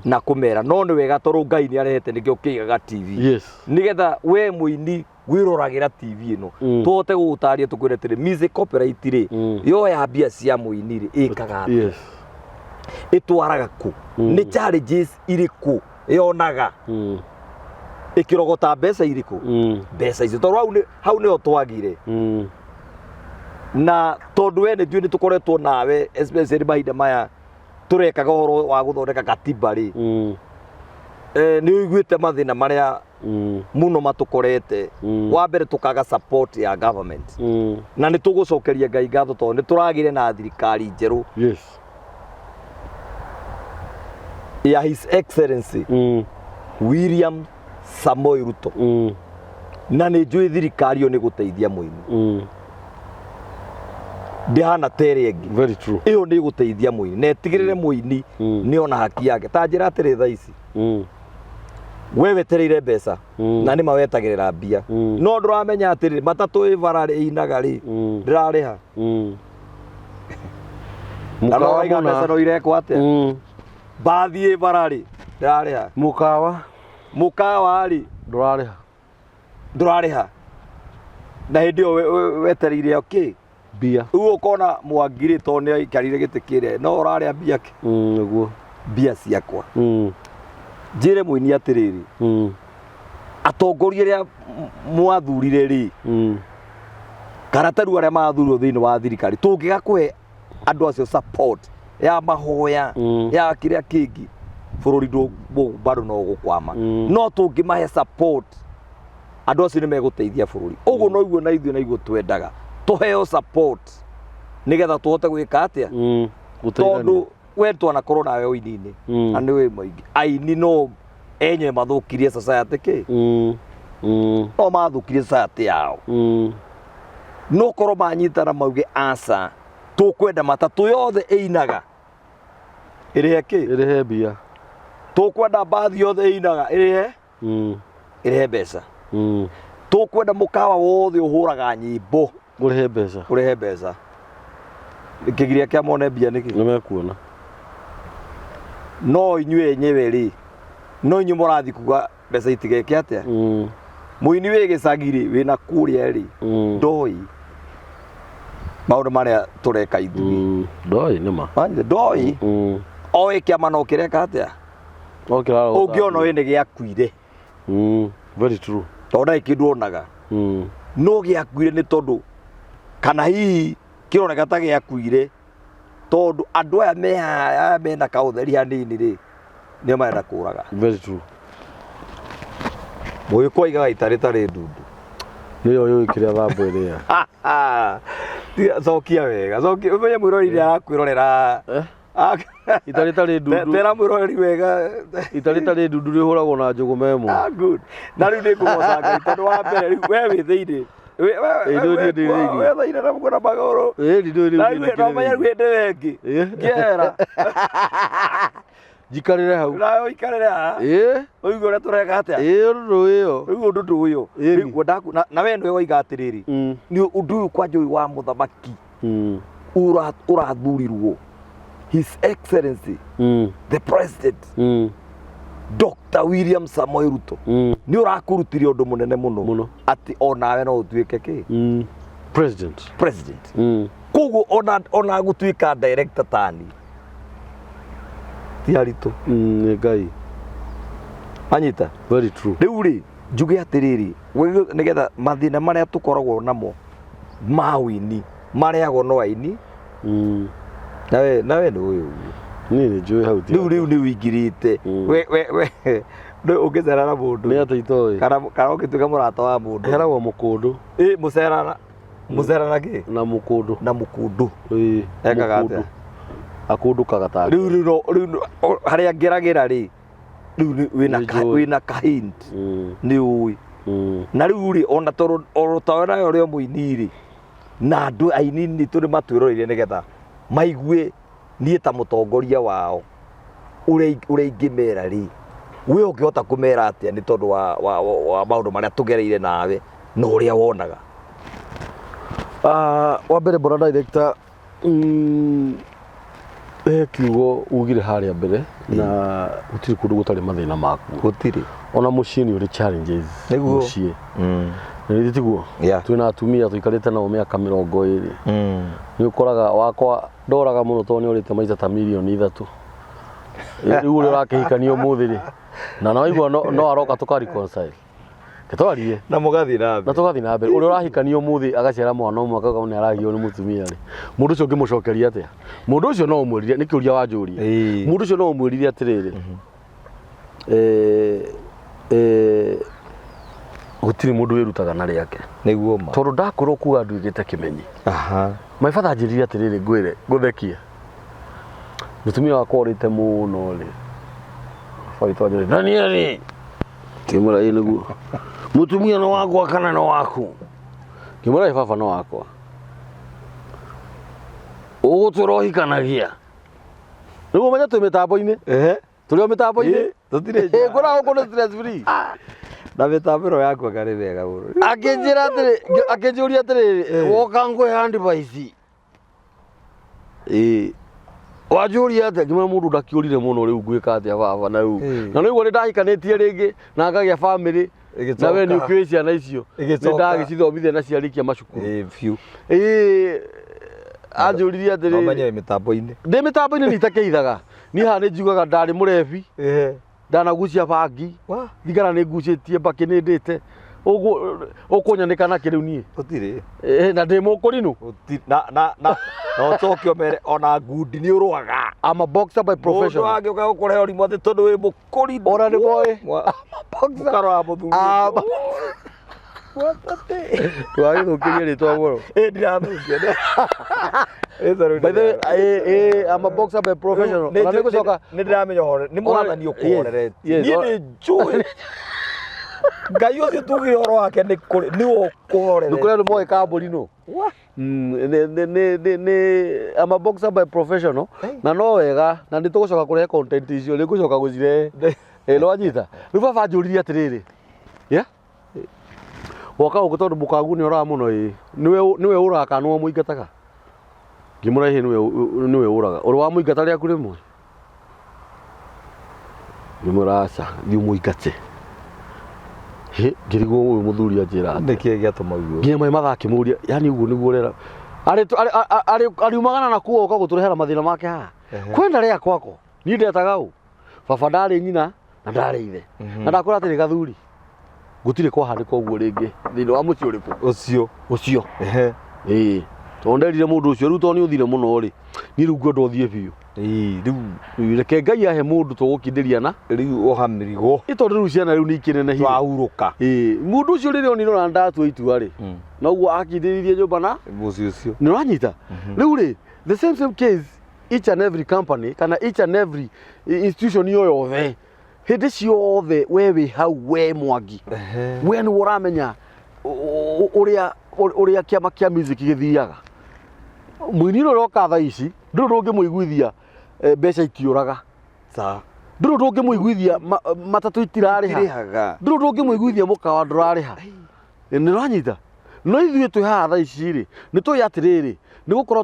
na kũmera no nĩ wega tondũ Ngai nĩ arehete, nĩkĩo kĩigaga TV, nĩgetha we mũini wĩroragĩra TV ĩno, tũhote gũgũtarĩria tũkwĩre atĩrĩ, music copyright rĩ, yoya mbia cia mũini rĩ, ĩkaga atĩa? Ĩtwaraga kũ? Nĩ challenges irĩkũ yonaga ĩkĩrogota mbeca irĩkũ, mbeca icio? Tondũ hau nĩho twagire. Na tondũ we nĩ njũĩ nĩ tũkoretwo nawe, especially mahinda maya tũrekaga ũhoro wa gũthondeka katiba rĩ, nĩ ũiguĩte mathĩna marĩa mũno matũkorete. Wa mbere, tũkaga support ya government, na nĩ tũgũcokeria Ngai ngatho tondũ nĩ tũragĩre na thirikari njerũ ya His Excellency William Samoei Ruto, na nĩ njũĩ thirikari ĩyo nĩ gũteithia mũini, ndĩhana ta ĩrĩa ĩngĩ. Very true. Ĩyo nĩ ĩgũteithia mũini na ĩtigĩrĩre mũini nĩ ona haki yake. Ta njĩra atĩrĩ, thaa ici we wetereire mbeca, na nĩ ma wetagĩrĩra mbia, no ndũramenya atĩrĩrĩ, matatũ ĩ bara rĩ ĩinaga rĩ, ndĩrarĩha, na no Mũkawa ũraiga mbeca mũna. no irekwo atĩa? Mbathi ĩ bara rĩ, ndĩrarĩha. Mũkawa. Mũkawa rĩ, ndũrarĩha. Ndũrarĩha, na hĩndĩ ĩyo wetereire okay Mbia. Rĩu ũkona Mwangi rĩ, tondũ nĩ aikarire gĩtĩ kĩrĩa, no ũrarĩa mbia kĩ? Nĩguo. Mbia ciakwa. Njĩre mũini atĩrĩrĩ, atongoria arĩa mwathurire rĩ, kana ta rĩu arĩa mathurirwo thĩinĩ wa thirikari, tũngĩga kũhe andũ acio support ya mahoya, ya kĩrĩa kĩngĩ, bũrũri bado no gũkwama. No tũngĩmahe support, andũ acio nĩ megũteithia bũrũri. Ũguo noguo na ithuĩ naiguo twendaga tũheo support nĩgetha tũhote gwĩka atĩa? Gũteithania. Tondũ we twanakorwo nawe ũini-inĩ, na nĩ wĩ mũingĩ aini no enyewe mathũkirie society kĩ? No mathũkirie society yao. No korwo manyitana mauge aca, tũkwenda matatũ yothe ĩinaga ĩrĩhe kĩ? Ĩrĩhe mbia. Tũkwenda mbathi yothe ĩinaga ĩrĩhe ĩrĩhe mbeca. Tũkwenda mũkawa wothe ũhũraga nyĩmbo ũrĩhe mbeca. Ũrĩhe mbeca. Kĩgiria kĩa mone mbia nĩkĩ? Nĩ mekuona. No inyuĩ enyewe rĩ, no inyuĩ mũrathiĩ kuga mbeca itigeke atĩa? Mũini wĩ gĩcagi rĩ, wĩna kũrĩa rĩ, ndoĩ maũndũ marĩa tũreka ithuĩ. Ndoĩ nĩ ma. Wanyita? Ndoĩ. Oĩ kĩama no kĩreka atĩa? No kĩrarogota. Ũngĩona ũyũ nĩ gĩakuire. Very true. Tondũ ndarĩ kĩndũ onaga. No gĩakuire nĩ tondũ kana hihi kĩroneka ta gĩakuire tondũ andũ aya me haha, aya mena kaũtheri hanini rĩ, nĩo marenda kũraga. Very true. Mũgĩkũyũ aigaga itarĩ tarĩ ndundu. Nĩyo yũĩ kĩrĩa thambo ĩrĩa. Tiga, cokia wega, cokia ũmenye mwĩroreri nĩ arakwĩrorera. Eh? Ita rĩtarĩ ndundu. Tera mwĩroreri wega. Ita rĩtarĩ ndundu rĩhũragwo na njũgũma ĩmwe. Ah, good. Na rĩu nĩ ngũgoca Ngai tondũ wa mbere rĩu we wĩ thĩinĩ. Ĩĩ, rĩu niĩ ndĩ thĩinĩ. We thĩinĩ na mũkũna magũrũ. Ĩĩ, rĩu rĩu Na niĩ rĩu no menya rĩu ndĩkĩrĩ hĩndĩ ĩyo ĩngĩ. Ĩĩ. Ngĩehera. Njikarĩre hau. Nawe ũikarĩre haha. Ĩĩ. Ũigue ũrĩa tũreka atĩa. Ĩĩ, ũndũ ũyũ. Rĩu ũndũ ũyũ. Ĩni. Rĩu ngwendaga na we nĩwe woiga atĩrĩrĩ. Nĩ ũndũ ũyũ kwanja ũyũ wa mũthamaki ũrathurirwo His Excellency the President Dr. William Samoei Ruto nĩ ũrakũrutire ũndũ mũnene mũno Mũno. atĩ onawe no ũtuĩke kĩ President. President. Koguo ona gũtuĩka director tani ti aritũ. Nĩ Ngai. Anyita. Very true. Rĩu rĩ njuge atĩrĩrĩ nĩgetha mathĩna marĩa tũkoragwo namo ma wĩini marĩagwo no aini. Nawe nĩ ũyũ ũguo. Niĩ nĩ njũĩ hau ti. Rĩu nĩ ũingĩrĩte. We rĩu ũngĩcerera mũndũ. Nĩ atĩ itoĩ. Kana ũngĩtuĩka mũrata wa mũndũ. Heragwo mũkũndũ. Ĩ mũcerana. Mũcerana kĩ? Na mũkũndũ. Na mũkũndũ. Ĩ. Ekaga atĩa? Akũndũkaga ta. Rĩu rĩu harĩa ngeragĩra rĩ rĩu wĩna ka hint. Nĩ ũĩ. Na rĩu rĩ ona tondũ oro tawe nawe ũrĩ o mũini rĩ na andũ aini nĩ tũrĩ matwĩroreire nĩgetha maigue niĩ ta mũtongoria wao ũrĩa ingĩmera rĩ we ũngĩhota kũmera atĩa nĩ tondũ wa maũndũ marĩa tũgereire nawe na ũrĩa wonaga. Wa mbere bwana director, he kiugo ugire harĩa mbere na gũtirĩ kũndũ gũtarĩ mathĩna makuo. Gũtirĩ. Ona mũciĩ nĩ ũrĩ challenges. Nĩguo. Mũciĩ. Nĩ tiguo? Yeah. Twĩna atumia tũikarĩte nao mĩaka 20. Nĩ ũkoraga wakwa ndoraga mũno tondũ nĩ orĩte maita ta mirioni 3. Rĩu ũrĩa ũrakĩhikania ũmũthĩ rĩ na naigua no aroka tũka reconcile. Twarie. Na mũgathiĩ na mbere. Na tũgathiĩ na mbere. Ũrĩa ũrahikania ũmũthĩ agaciara mwana ũmwe akauga nĩ aragio nĩ mũtumia rĩ. Mũndũ ũcio ũngĩmũcokeria atĩa? Mũndũ ũcio no ũmwĩrire, nĩ kĩũria wanjũria. Mũndũ ũcio no ũmwĩrire atĩrĩrĩ. Gũtirĩ mũndũ wĩrutaga na rĩake. Nĩguo ma. Tondũ ndakorwo kuga nduĩkĩte kĩmenyi. My father anjĩrire atĩrĩrĩ ngwĩre, ngũthekie. Mũtumia wakwa orĩte mũno rĩ. Baba witũ anjĩrire, Danieli. Ngĩmwĩra ĩĩ nĩguo. Mũtumia nĩ wakwa kana nĩ waku? Ngĩmwĩra ĩ baba nĩ wakwa. Ũgũtũra ũhikanagia. Nĩguo ũmenye twĩ mĩtambo-inĩ. Tũrĩ o mĩtambo-inĩ. Tũtirĩ nja. Ngũra gũkũ nĩ stress free. Na mĩtambo ĩno yaku anga nĩ mĩega mũno. Akĩnjĩra atĩrĩ, akĩnjũria atĩrĩrĩ, woka ngũhe advice. Ĩĩ. Wanjũria atĩa? Ngĩmwĩra mũndũ ndakĩũrire mũno rĩu ngwĩka atĩa baba na rĩu. Na rĩu nĩ ndahikanĩtie rĩngĩ na ngagĩa family. Na we nĩ ũkĩũĩ ciana icio. Nĩ ndagĩcithomithia na ciarĩkia macukuru. Ĩĩ biũ. Ĩĩ. Anjũririe atĩrĩrĩ. No menye mĩtambo-inĩ. Ndĩ mĩtambo-inĩ nĩ itakĩithaga. Niĩ haha nĩ njugaga ndarĩ mũrebi. Ndanagucia bangi. Thigara nĩ ngucĩtie mbakĩ nĩ ndĩte. Ũkũnyanĩka nakĩ rĩu niĩ? Gũtirĩ. Na ndĩ mũkũrinũ. Gũtirĩ. Na ũcoke ũmere ona ngundi nĩ ũrũaga. I'm a boxer by profession. Mũndũ angĩũka gũkũrehe ũrimũ atĩ tondũ wĩ mũkũrinũ. Ona nĩ moĩ. Mũkarora mũthuri. Ndũgagĩthũkĩrie rĩtwa mũno. Ĩ ndirathũkia. By the way, I'm a boxer by profession. Ona nĩ ngũcoka. Nĩ ndĩramenya ũhoro. Nĩ mwathani ũkũhoreretie. Yes. Niĩ nĩ njũĩ. Ngai ũcio tugire ũhoro wake nĩ kũrĩ nĩwe ũkũhoreretie. Nĩ kũrĩ andũ moĩ kambũri nũ. I'm a boxer by professional. Na no wega na nĩ tũgũcoka kũrehe content icio nĩ ngũcoka gũcirehe. Ĩ no anyita. Rĩu baba anjũririe atĩrĩrĩ. Yeah? Woka gũkũ tondũ mũkagu nĩ ũraga mũno ĩ. Nĩwe ũraga kana nĩwe mũingataga? Ngĩmũra ĩhĩ nĩwe ũraga. Ũrĩ wamũingata rĩaku rĩmwe? Ngĩmwĩra aca, thiĩ ũmũingate. Hĩ, ngĩrigwo ũyũ mũthuri anjĩra atĩa. Nĩkĩ gĩatũma ũguo? Nginya mai mathaa akĩmũria, yani ũguo nĩguo ũrera. Ariumagana na kuo oka gũtũrehera mathĩna make haha. Kwenda rĩa kwako. Niĩ ndetaga ũ? Baba ndarĩ nyina na ndarĩ ithe. Na ndakwĩra atĩrĩ gathuri. Gũtirĩ kwahanĩka ũguo rĩngĩ thĩinĩ wa mũciĩ ũrĩkũ? Ũcio. Ũcio. Ĩĩ. Tondũ nderire mũndũ ũcio rĩu tondũ nĩ ũthire mũno rĩ, niĩ rĩu ngwenda ũthiĩ biũ. Ĩĩ, rĩu reke Ngai ahe mũndũ tũgũkindĩria na rĩu oha mĩrigo. Ĩ tondũ rĩu ciana rĩu nĩ ikĩnenehire. Twahurũka. Ĩĩ, mũndũ ũcio rĩrĩa onire ona ndatua itua rĩ, noguo akindĩrĩirie nyũmba na Mũciĩ ũcio. Nĩ ũranyita? Rĩu rĩ, the same case Each and every company kana each and every institution yo yothe, hĩndĩ ciothe we wĩ hau, we Mwangi, we nĩwe ũramenya ũrĩa kĩama kĩa music gĩthiaga. Mũini ũrĩa ũroka thaa ici, ndũrĩ ũndũ ũngĩmũiguithia, mbeca itiũraga. Sawa. Ndũrĩ ũndũ ũngĩmũiguithia matatũ itirarĩha. Itirĩhaga. Ndũrĩ ũndũ ũngĩmũiguithia mũkawa ndũrarĩha. Nĩ ũranyita? No ithuĩ twĩ haha thaa ici rĩ, nĩ tũĩ atĩrĩrĩ, nĩ gũkorwo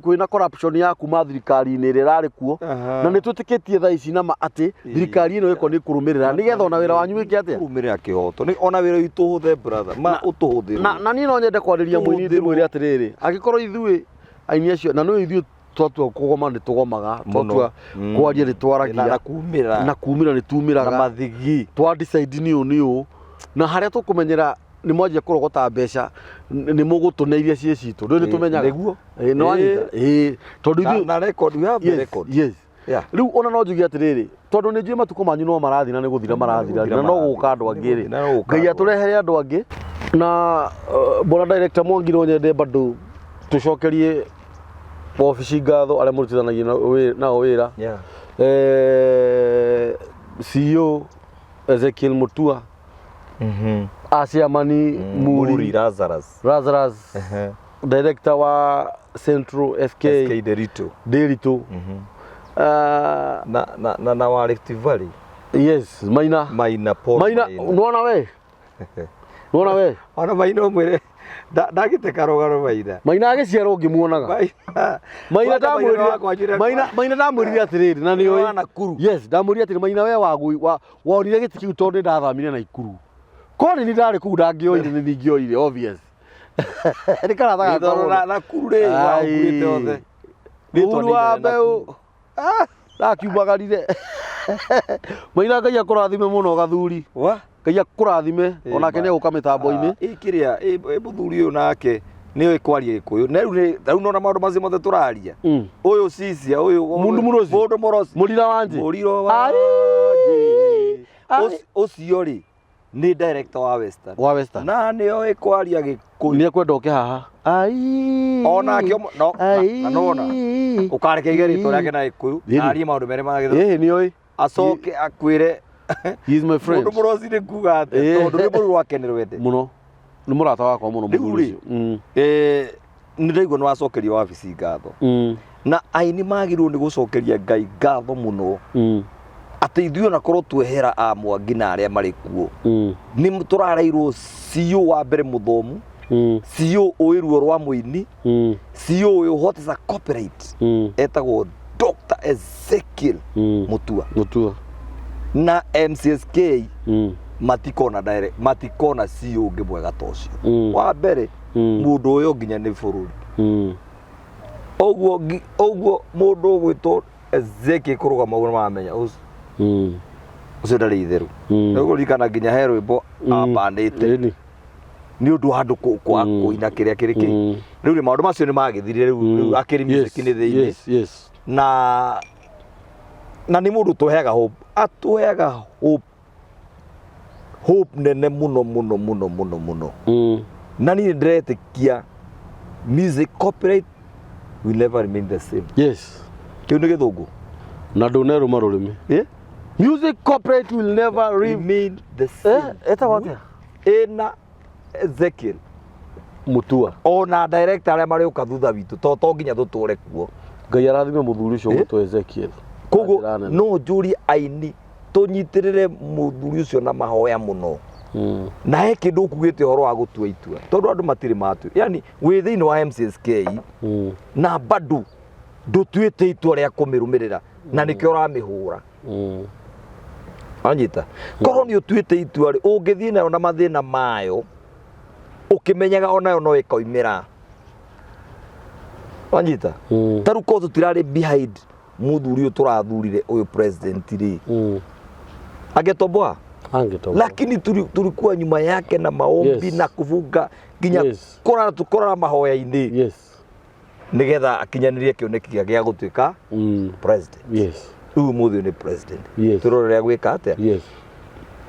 kwĩna corruption ya kuma thirikari-inĩ ĩrĩa ĩrarĩ kuo. Na nĩ twĩtĩkĩtie thaa ici nama atĩ thirikari ĩno ĩko nĩ kũrũmĩrĩra nĩgetha ona wĩra wanyu wĩke atĩa? Kũrũmĩrĩra kĩhoto. Nĩ ona wĩra witũ ũhũthe, brother. Ma ũtũhũthĩrwo. Na niĩ no nyende kwarĩria mũini, Tũhũthĩrwo. ndĩmwĩre atĩrĩrĩ, angĩkorwo ithuĩ aini acio na nĩ ithuĩ twatua kũgoma nĩ tũgomaga, Mũno. twatua kwaria nĩ twaragia. Na kumĩra. Na kumĩra nĩ Na tumĩraga. mathigi. Twa decide nĩ ũũ nĩ ũũ, na harĩa tũkũmenyera nĩ mwanjia kũrogota mbeca, nĩ mũgũtũne iria ciĩ citũ, ndũĩ nĩ tũmenyaga. Nĩguo. Ĩĩ, nĩ wanyita? Ĩĩ, tondũ Na, ithuĩ na record, we have the record. Yes. Yeah. Rĩu ona no njuge atĩrĩrĩ, tondũ nĩ njũĩ matukũ manyu no marathira, nĩ gũthira marathira, Nĩ na no gũka andũ angĩ rĩ, Na no gũka Ngai andũ. atũrehere andũ angĩ. Na bwana director Mwangi, no nyende bado tũcokerie wabici ngatho, arĩa mũrutithanagia nao wĩra. CEO Ezekiel Mutua, aciamani Muri Muri Lazarus. Lazarus, director wa Central SK, SK Derito. Ndiritu. Na wa Rift Valley. Yes, Maina. Maina Paul. Maina, nona we, nona we. Ona Maina ũmwĩre ndagĩte karũgano Maina. Maina agĩciarwo ngĩmuonaga. Maina. Maina Kwanza ndamwĩrire wakwa anjĩra- Maina, Maina ndamwĩrire atĩrĩrĩ, na nĩ Wa ũĩ Nakuru. Yes, ndamwĩrire atĩrĩ, Maina, we wonire gĩtĩ kĩu tondũ nĩ ndathamire Naikuru, korwo nĩ ndarĩ kũu ndangĩoire, nĩ ningĩoire, obvious, nĩ karatha Gĩthoro gakwa. na Nakuru rĩ wakuĩte othe. Rĩtwa Mũhuru nĩ wa inene mbeũ. Nakuru. Ndakiumagarire. Maina, Ngai akũrathime mũno, gathuri. Wa? Ngai akũrathime. Onake nĩ egũka mĩtambo-inĩ. Ĩ kĩrĩa ĩ mũthuri ũyũ nake nĩ oĩ kwaria Gĩkũyũ. Na rĩu nĩ rĩu nona maũndũ macio mothe tũraria. Ũyũ Cisia ũyũ Mũndũ mũroci. Mũndũ mũroci. Mũrira wa Njĩ. Mũriro wa Ai. Njĩ. Ai. Ũcio rĩ nĩ director wa Western. Wa Western. Na nĩ oĩ kwaria Gĩkũyũ. Nĩ ekwenda ũke haha. Ai. Onake no na nona ũkareke ige rĩtwa rĩake na Gĩkũyũ Ĩni. na arie maũndũ merĩ ma gĩthũngũ. Ĩĩ, nĩ oĩ. Acoke akwĩre He is my friend. mũndũ mũroci nĩ kuga atĩa, tondũ rwĩmbo rũu rwake nĩ rwende. Mũno, nĩ mũrata wakwa mũno Rĩu mũthuri rĩ, ũcio. Nĩ ndaigua nĩ wacokeria wabici ngatho, na aini magĩrĩirwo nĩ gũcokeria Ngai ngatho mũno atĩ ithuĩ ona korwo twehera a Mwangi na arĩa marĩ kuo, nĩ tũrareirwo CEO wa mbere mũthomu, CEO ũĩ ruo rwa mũini, CEO ũĩ what is a copyright, etagwo Dr. Ezekiel Mutua. Mutua. Na MCSK matikona direct, matikona CEO ũngĩ mwega ta ũcio. Wa mbere, mũndũ ũyũ nginya nĩ bũrũri ũguo ũguo mũndũ ũgwĩtwo Ezekiel kũrũgama ũguo nĩmaramenya ũcio ũcio ndarĩ itherũ. Nĩũkũririkana nginya he rwĩmbo ambanĩte nĩ ũndũ wa andũ kũina kĩrĩa kĩrĩ kĩ rĩu rĩ, maũndũ macio nĩ magĩthirire rĩu. Rĩu akĩrĩ music nĩ thĩinĩ. Na nĩ mũndũ tũheaga hope, atũheaga hope, hope nene mũno mũno mũno mũno mũno. Na niĩ ndĩretĩkia music copyright will never remain the same. Kĩu nĩ gĩthũngũ. Na ndũnerũma rũrĩmĩ. Music copyright will never remain the same. Etagwo atĩa? Ĩna Ezekiel Mutua. Ona director arĩa marĩũka thutha witũ, to nginya tũtũre kuo. Ngai arathime mũthuri ũcio ũgwĩtwo Ezekiel. Koguo Na njĩra nene. No njũrie aini tũnyitĩrĩre mũthuri ũcio na mahoya mũno. Na he kĩndũ ũkugĩte ũhoro wa gũtua itua, tondũ andũ matirĩ matua, yani wĩ thĩinĩ wa MCSK na bado ndũtuĩte itua rĩa kũmĩrũmĩrĩra, na nĩkĩo ũramĩhũra. Anyita, korwo nĩ ũtuĩte itua rĩ, ũngĩthiĩ nayo na mathĩna mayo, ũkĩmenyaga onayo no ĩkoimĩra. Wanyita? Ta rĩu korwo tũtirarĩ behind mũthuri ũyũ tũrathurire, ũyũ president rĩ, angetoboa. Angetoboa. Lakini tulikuwa nyuma yake na maombi na kufunga nginya kũrara tũkorara mahoya-inĩ nĩgetha akinyanĩrie kĩoneki gĩake gĩa gũtuĩka president. Rĩu ũmũthĩ ũyũ nĩ president. Tũrore gwĩka atĩa.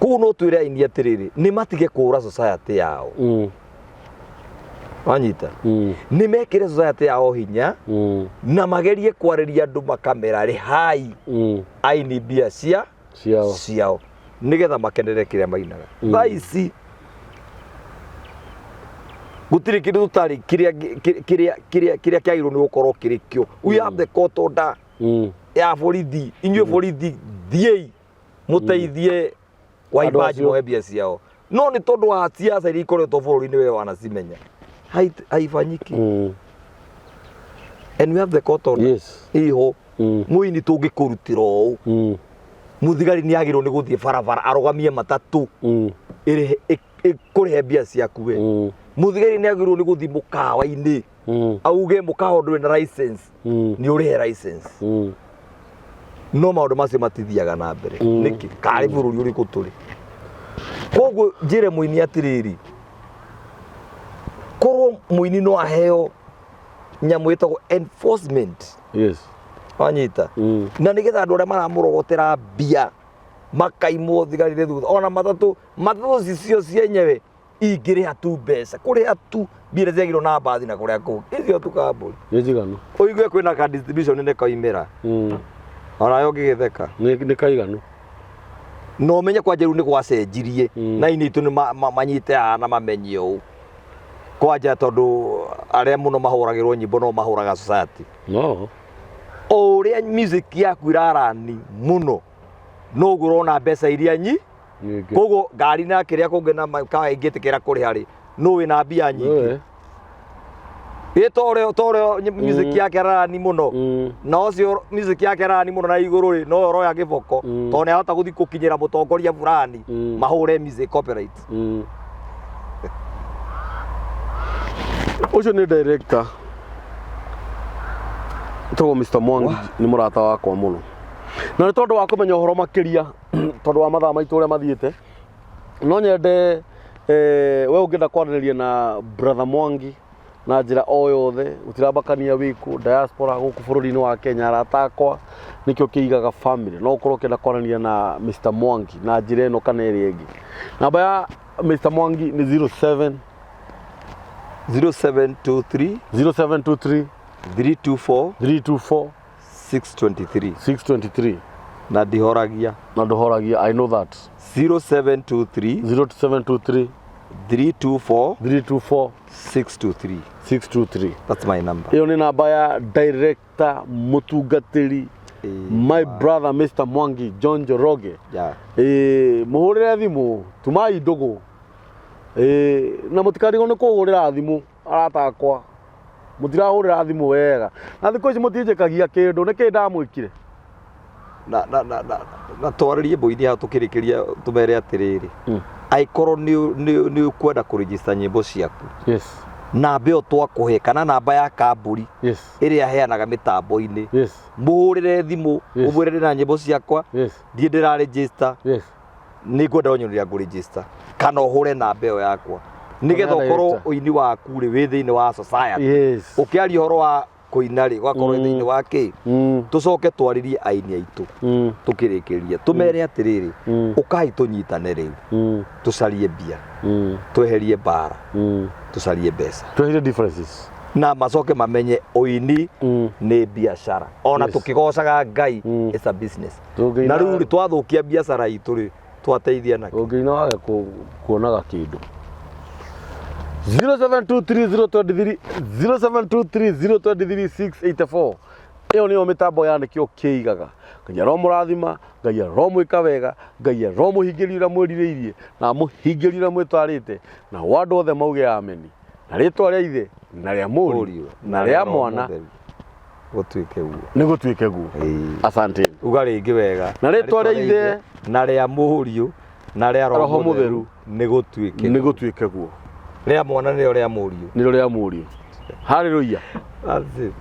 Koguo no twĩre aini atĩrĩrĩ, nĩ matige kũũra society yao. Wanyita? Nĩ mekĩre society yao hinya na magerie kwarĩria andũ makamera rĩhai aini mbia cia ciao ciao nĩgetha makenere kĩrĩa mainaga. Thaa ici gũtirĩ kĩndũ tũtarĩ kĩrĩa kĩrĩa kĩrĩa kĩrĩa kĩagĩrĩirwo nĩ gũkorwo kĩrĩ kĩo. We have the court order ya borithi. Inyuĩ borithi, thiĩi mũteithie waimbaji acio. moe mbia ciao, no nĩ tondũ wa siasa iria ikoretwo bũrũri-inĩ, we wanacimenya, haifanyiki. And we have the court order iho. Mũini tũngĩkũrutĩra ũũ, mũthigari nĩ agĩrĩirwo nĩ gũthiĩ barabara arũgamie matatũ ĩrĩhe ĩkũrĩhe mbia ciaku we. Mũthigari nĩ agĩrĩirwo nĩ gũthiĩ mũkawa-inĩ auge mũkawa ndũrĩ na license, nĩ ũrĩhe license. No maũndũ macio matithiaga na mbere. Nĩkĩ? Karĩ bũrũri ũrĩkũ tũrĩ? Koguo njĩre mũini atĩrĩrĩ, korwo mũini no aheo nyamũ ĩtagwo enforcement, wanyita? Na nĩgetha andũ arĩa maramũrogotera mbia makaimwo thigari nĩ thutha, ona matatũ, matatũ cicio cienyewe ingĩrĩha tu mbeca, kũrĩha tu mbia iria ciagĩrĩirwo na mbathi na kũrĩa kũngĩ icio tu kambũri, Nĩ njiganu. Ũigue kwĩna ka distribution nene koimĩra, onawe ũngĩgĩtheka. Nĩ kaiganu. Na ũmenye kwanja rĩu nĩ gwacenjirie. Na aini aitũ nĩ manyite haha na mamenye ũũ kwanja, tondũ arĩa mũno mahũragĩrwo nyĩmbo no mahũraga society. No. O ũrĩa music yaku ĩrarani mũno, noguo ũrona mbeca iria nyi Nyingĩ. Koguo ngari na kĩrĩa kũngĩ na makawa ingĩtĩkĩra kũrĩha rĩ, nũ wĩna mbia nyingĩ? Ĩĩ. Ĩ torĩa music yake ararani mũno, na ũcio music yake ararani mũno na igũrũ rĩ, no ũroya gĩboko, tondũ nĩ ahota gũthiĩ gũkinyĩra mũtongoria fulani, mahũre music copyright. Ũcio nĩ director tagwo Mr. Mwangi, nĩ mũrata wakwa mũno, na nĩ tondũ wa kũmenya ũhoro makĩria, tondũ wa mathaa maitũ ũrĩa mathiĩte, no nyende we ũngĩenda kwaranĩria na brother Mwangi na njĩra o yothe, gũtirambakania wĩkũ diaspora, gũkũ bũrũri-inĩ wa Kenya, arata akwa, nĩkĩo kĩigaga family, no ũkorwo ũkĩenda kwaranĩria na Mr. Mwangi na njĩra ĩno kana ĩrĩa ĩngĩ, namba ya Mr. Mwangi nĩ 07 0723 0723 324 324 623. 623. Na ndihoragia. Na ndũhoragia, I know that. 0723 0723 324 324 623. 623. That's my number. Ĩyo nĩ namba ya director mũtungatĩri, my brother Mr. Mwangi John Njoroge. Ĩĩ, mũhũrĩre thimũ, tumai ndũgũ. Ĩĩ, na mũtikarigwo nĩ kũhũrĩra thimũ, arata akwa. Mũtirahũrĩra thimũ wega na thikũ ici mũtinjĩkagia kĩndũ. Nĩ kĩ ndamwĩkire? Na twarĩrie mbũini hau tũkĩrĩkĩria, tũmere atĩrĩrĩ, angĩkorwo nĩ ũkwenda kũregister nyĩmbo ciaku, namba ĩyo twakũhe kana namba ya kambũri ĩrĩa heanaga mĩtambo-inĩ, mũhũrĩre thimũ, ũmwĩre ndĩna nyĩmbo ciakwa, ndiĩ ndĩra register, nĩ ngwenda ũnyoneria ngũregister, kana ũhũre namba ĩyo yakwa nĩgetha Kana ũkorwo director. ũini waku rĩ wĩ thĩinĩ wa society. Ũkĩaria ũhoro wa kũina rĩ, ũgakorwo wĩ thĩinĩ wa kĩ. Tũcoke twarĩrie aini aitũ tũkĩrĩkĩria, tũmere atĩrĩrĩ, ũkai tũnyitane rĩu, tũcarie mbia, tweherie mbara, tũcarie mbeca. Tweherie differences. Na macoke mamenye ũini nĩ biacara ona tũkĩgocaga Ngai. It's a business. Tũngĩina- Na rĩu rĩ, twathũkia biacara itũ rĩ, twateithia nakĩ? Ũngĩina wage kuonaga kĩndũ. 0723 0723 684, ĩyo nĩyo mĩtambo ya nĩkĩo kĩigaga. Ngai aromũrathima, Ngai aromwĩka wega, Ngai aromũhingĩria ũrĩa mwĩrirĩirie na amũhingĩrie ũrĩa mwĩtarĩte, na andũ othe mauge ameni, na rĩtwa rĩa Ithe na rĩa Mũriũ na rĩa Mwana. Gũtuĩke guo. Nĩ gũtuĩke guo. Ĩĩ. Asante. Uga rĩngĩ wega. Na rĩtwa rĩa Ithe, na rĩa Mũriũ, na rĩa Roho Roho Mũtheru. Mũtheru, nĩ gũtuĩke. Nĩ gũtuĩke guo. Rĩa Mwana nĩrĩo rĩa Mũriũ. Nĩrĩo rĩa Mũriũ. Haleluya. That's it.